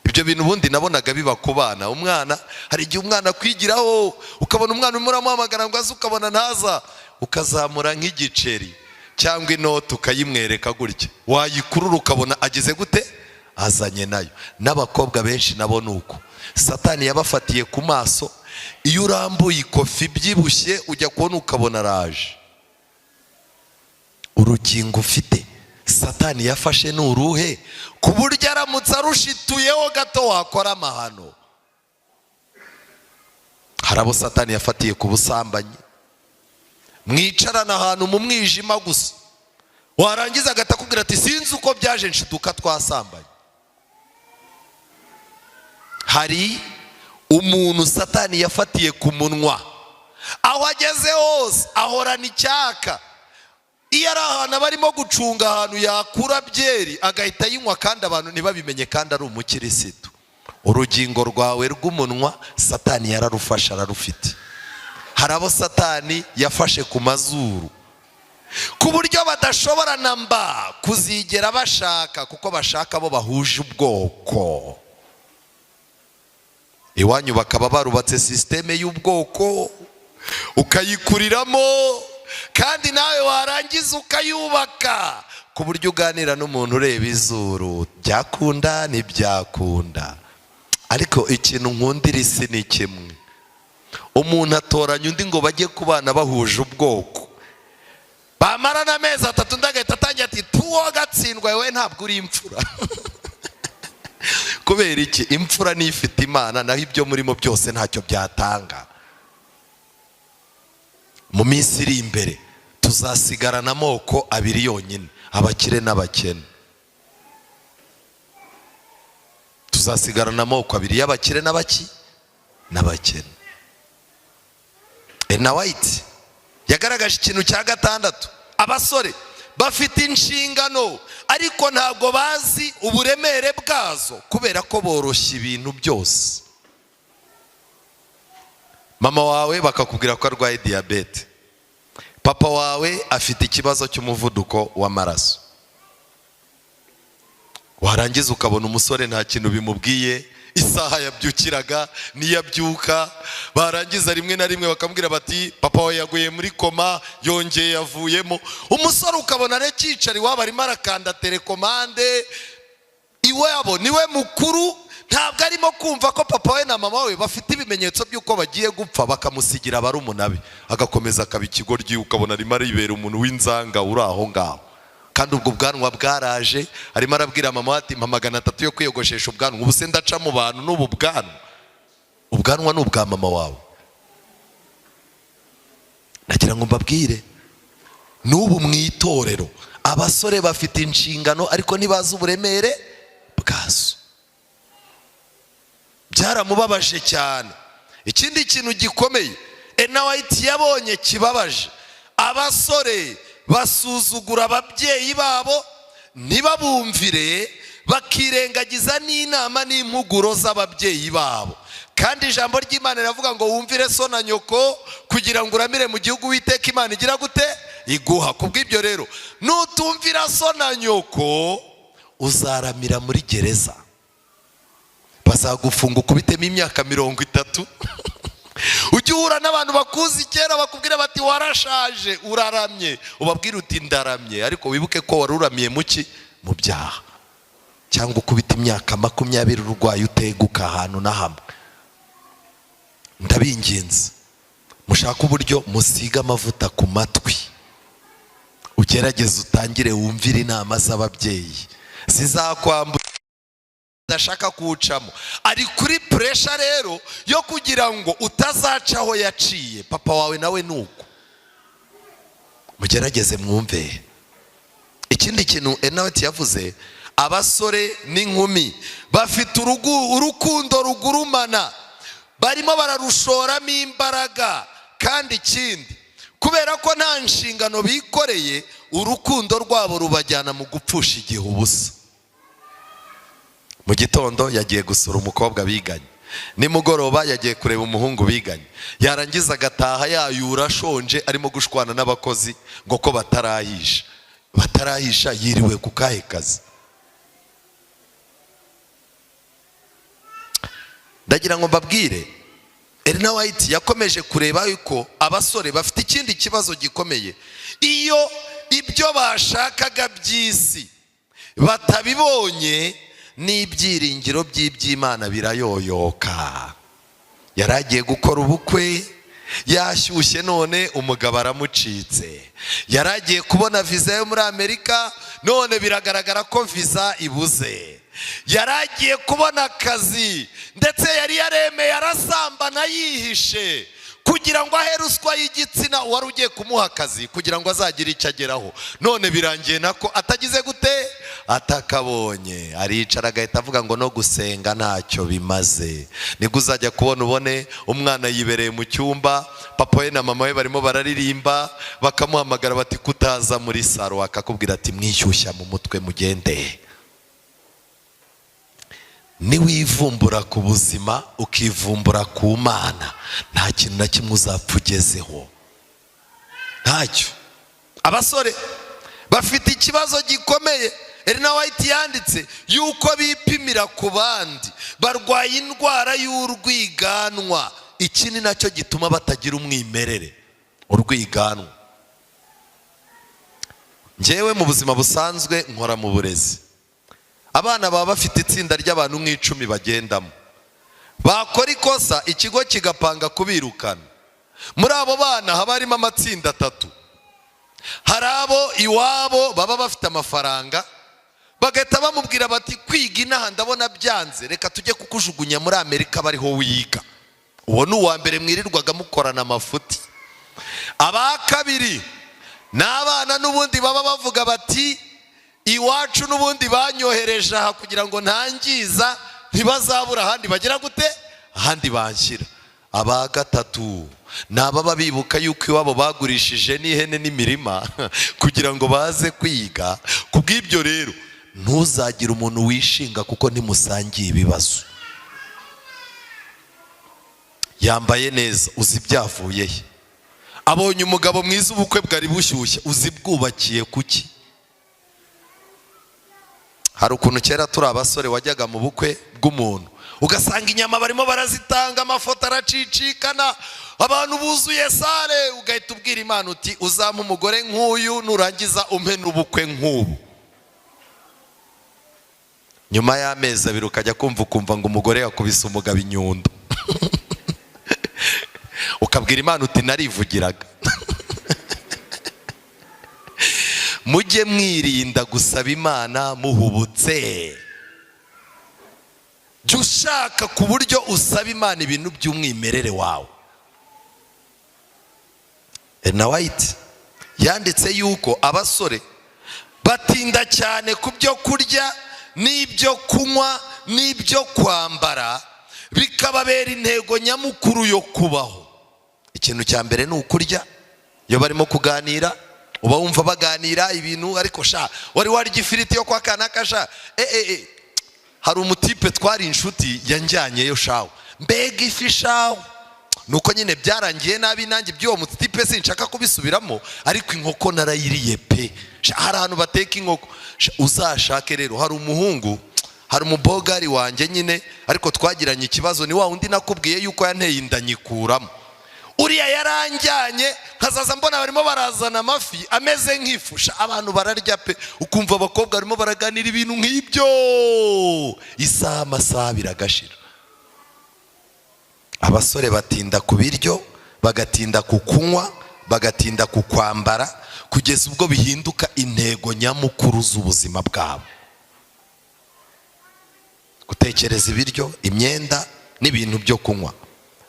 Ibyo bintu ubundi nabonaga biba ku bana. Umwana hari igihe umwana akwigiraho, ukabona umwana urimo uramuhamagara ngo aze, ukabona ntaza, ukazamura nk'igiceri cyangwa inoti ukayimwereka gutya, wayikurura ukabona ageze gute, azanye nayo. N'abakobwa benshi nabo ni uko Satani yabafatiye ku maso. Iyo urambuye ikofi ibyibushye ujya kubona ukabona araje. Urugingo ufite Satani yafashe ni uruhe, ku buryo aramutse arushituyeho gato wakora amahano. Hari abo Satani yafatiye ku busambanyi, mwicarana ahantu mu mwijima gusa, warangiza agahita akubwira ati sinzi uko byaje nshiduka twasambanye. Hari umuntu Satani yafatiye ku munwa, aho ageze hose ahorana icyaka. Iyo ari ahantu aba arimo gucunga ahantu yakura byeri agahita ayinywa, kandi abantu ntibabimenye kandi ari umukirisitu. Urugingo rwawe rw'umunwa Satani yararufashe, ararufite. Hari abo Satani yafashe ku mazuru, ku buryo badashobora na mba kuzigera bashaka, kuko bashaka abo bahuje ubwoko. Iwanyu bakaba barubatse sisiteme y'ubwoko, ukayikuriramo, kandi nawe warangiza ukayubaka, ku buryo uganira n'umuntu ureba izuru, byakunda ntibyakunda. Ariko ikintu nkundira isi ni kimwe, umuntu atoranya undi ngo bajye kubana bahuje ubwoko, bamara n'amezi atatu undi agahita atangira ati tuwo gatsindwa we ntabwo uri imfura. Kubera iki? Imfura niyo ifite Imana, naho ibyo murimo byose ntacyo byatanga. Mu minsi iri imbere tuzasigarana amoko abiri yonyine, abakire n'abakene. Tuzasigarana amoko abiri y'abakire n'abaki n'abakene. Ellen White yagaragaje ikintu cya gatandatu, abasore bafite inshingano ariko ntabwo bazi uburemere bwazo, kubera ko boroshya ibintu byose. Mama wawe bakakubwira ko arwaye diyabete, papa wawe afite ikibazo cy'umuvuduko w'amaraso, warangiza ukabona umusore nta kintu bimubwiye, isaha yabyukiraga niyabyuka, barangiza rimwe na rimwe bakamubwira bati papa wawe yaguye muri koma yongeye yavuyemo. Umusore ukabona aracyicari iwabo arimo arakanda telekomande, iwabo niwe mukuru, ntabwo arimo kumva ko papa we na mama we bafite ibimenyetso by'uko bagiye gupfa, bakamusigira barumuna be, agakomeza akaba ikigoryi, ukabona arimo aribera umuntu w'inzanga uri aho ngaho. Kandi ubwo bwanwa bwaraje, arimo arabwira mama ati mpa 300 yo kwiyogoshesha ubwanwa, ubu se ndaca mu bantu n'ubu bwanwa. Ubwanwa ni ubwa mama wawe. Nagira ngo mbabwire, n'ubu mu itorero abasore bafite inshingano ariko ntibazi uburemere bwazo. Byaramubabaje cyane. Ikindi kintu gikomeye Ellen White yabonye kibabaje, abasore basuzugura ababyeyi babo ntibabumvire, bakirengagiza n'inama n'impuguro z'ababyeyi babo. Kandi ijambo ry'Imana riravuga ngo wumvire so na nyoko kugira ngo uramire mu gihugu Uwiteka Imana igira gute iguha. Kubw'ibyo rero nutumvira so na nyoko uzaramira muri gereza, bazagufunga ukubitemo imyaka 30. Ujye uhura n'abantu bakuzi kera bakubwira bati warashaje uraramye, ubabwira uti ndaramye, ariko wibuke ko wari uramiye muki mu byaha. Cyangwa ukubita imyaka 20 urwaye uteguka ahantu na hamwe. Ndabinginze mushaka uburyo musiga amavuta ku matwi, ugerageze utangire wumvire inama z'ababyeyi zizakwambura adashaka kuwucamo. Ari kuri pressure rero yo kugira ngo utazacaho yaciye. Papa wawe nawe nuko mugerageze mwumve. Ikindi kintu Ellen White yavuze, abasore n'inkumi bafite urukundo rugurumana, barimo bararushoramo imbaraga, Kandi ikindi, kubera ko nta nshingano bikoreye, urukundo rwabo rubajyana mu gupfusha igihe ubusa. Mu gitondo yagiye gusura umukobwa biganye, nimugoroba yagiye kureba umuhungu biganye, yarangiza agataha yayura ashonje, arimo gushwana n'abakozi ngo ko batarahisha. Batarahisha yiriwe ku kahe kazi? Ndagira ngo mbabwire, Elena White yakomeje kureba yuko abasore bafite ikindi kibazo gikomeye. Iyo ibyo bashakaga by'isi batabibonye, n'ibyiringiro by'iby'Imana birayoyoka. Yari agiye gukora ubukwe yashyushye, none umugabo aramucitse. Yari agiye kubona viza yo muri Amerika, none biragaragara ko viza ibuze. Yari agiye kubona akazi, ndetse yari yaremeye arasambana yihishe kugira ngo ahe ruswa y'igitsina uwari ugiye kumuha akazi kugira ngo azagire icyo ageraho. None birangiye nako atagize gute? Atakabonye. Aricara agahita avuga ngo no gusenga ntacyo bimaze. Nibwo uzajya kubona ubone umwana yibereye mu cyumba, papa we na mama we barimo bararirimba, bakamuhamagara bati kutaza muri saro, akakubwira ati mwishyushya mu mutwe mugende. Niwivumbura ku buzima ukivumbura ku Mana, nta kintu na kimwe uzapfa ugezeho, ntacyo. Abasore bafite ikibazo gikomeye. Elena White yanditse yuko bipimira ku bandi, barwaye indwara y'urwiganwa. Iki ni nacyo gituma batagira umwimerere, urwiganwa. Njyewe mu buzima busanzwe nkora mu burezi. Abana baba bafite itsinda ry'abantu nk'icumi bagendamo, bakora ikosa ikigo kigapanga kubirukana. Muri abo bana haba harimo amatsinda atatu. Hari abo iwabo baba bafite amafaranga, bagahita bamubwira bati kwiga inaha ndabona byanze, reka tujye kukujugunya muri Amerika bariho wiga. Uwo ni uwa mbere mwirirwaga mukorana amafuti. Aba kabiri ni abana n'ubundi baba bavuga bati iwacu n'ubundi banyohereje aha kugira ngo ntangiza, ntibazabura ahandi bagira gute, ahandi banshyira. Aba gatatu ni ababa bibuka yuko iwabo bagurishije n'ihene n'imirima kugira ngo baze kwiga. Kubw'ibyo rero ntuzagire umuntu wishinga kuko ntimusangiye ibibazo. Yambaye neza, uzi byavuye he? Abonye umugabo mwiza, ubukwe bwari bushyushye, uzi bwubakiye kuki? Hari ukuntu kera turi abasore wajyaga mu bukwe bw'umuntu ugasanga inyama barimo barazitanga, amafoto aracicikana, abantu buzuye sale, ugahita ubwira Imana uti uzampa umugore nk'uyu, nurangiza umpe n'ubukwe nk'ubu. Nyuma y'amezi abiri ukajya kumva ukumva ngo umugore yakubise umugabo inyundo. Ukabwira Imana uti narivugiraga. Mujye mwirinda gusaba Imana muhubutse. Jya ushaka ku buryo usaba Imana ibintu by'umwimerere wawe. Elena White yanditse yuko abasore batinda cyane ku byo kurya n'ibyo kunywa n'ibyo kwambara, bikababera intego nyamukuru yo kubaho. Ikintu cya mbere ni ukurya. Iyo barimo kuganira uba wumva baganira ibintu, ariko sha wari warya ifiriti yo kwa kanaka sha. Hari umutipe twari inshuti yanjyanyeyo shawe, mbega ifi shawe. Nuko nyine byarangiye nabi, nanjye by'uwo mutipe sinshaka kubisubiramo, ariko inkoko narayiriye pe. Hari ahantu bateka inkoko, uzashake rero. Hari umuhungu, hari umubogari wanjye nyine, ariko twagiranye ikibazo, ni wa undi nakubwiye yuko yanteye inda nyikuramo. Uriya yaranjyanye, nkazaza mbona barimo barazana amafi ameze nk'ifu. Abantu bararya pe, ukumva abakobwa barimo baraganira ibintu nk'ibyo isaha amasaha biragashira. Abasore batinda ku biryo, bagatinda ku kunywa, bagatinda ku kwambara, kugeza ubwo bihinduka intego nyamukuru z'ubuzima bwabo. Gutekereza ibiryo, imyenda n'ibintu byo kunywa.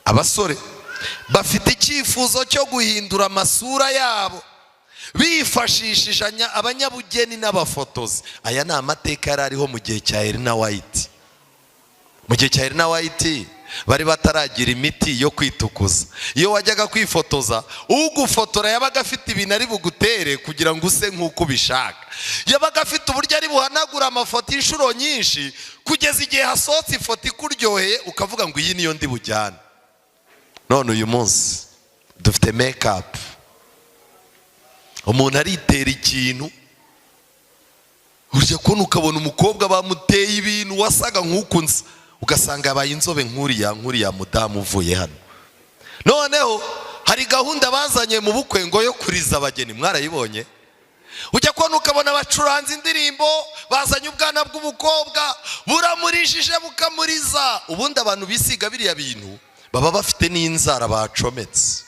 Abasore bafite icyifuzo cyo guhindura amasura yabo bifashishije abanyabugeni n'abafotozi. Aya ni amateka yari ariho mu gihe cya Elena White. Mu gihe cya Elena White Bari bataragira imiti yo kwitukuza. Iyo wajyaga kwifotoza, ugufotora yabaga afite ibintu ari bugutere kugira ngo use nk'uko ubishaka. Yabaga afite uburyo ari buhanagura amafoto inshuro nyinshi, kugeza igihe hasohotse ifoto ikuryoheye, ukavuga ngo iyi niyo ndi bujyane. None uyu munsi dufite make-up, umuntu aritera ikintu, ujya kubona ukabona umukobwa bamuteye ibintu, wasaga nk'uku nsa, ugasanga yabaye inzobe nk'uriya mudamu uvuye hano. Noneho hari gahunda bazanye mu bukwe ngo yo kuriza abageni, mwarayibonye? Ujya kubona ukabona bacuranze indirimbo, bazanye ubwana bw'umukobwa buramurijije, bukamuriza. Ubundi abantu bisiga biriya bintu baba bafite n'inzara bacometse,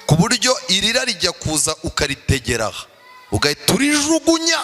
ku buryo irira rijya kuza ukaritegera aha, ugahita urijugunya.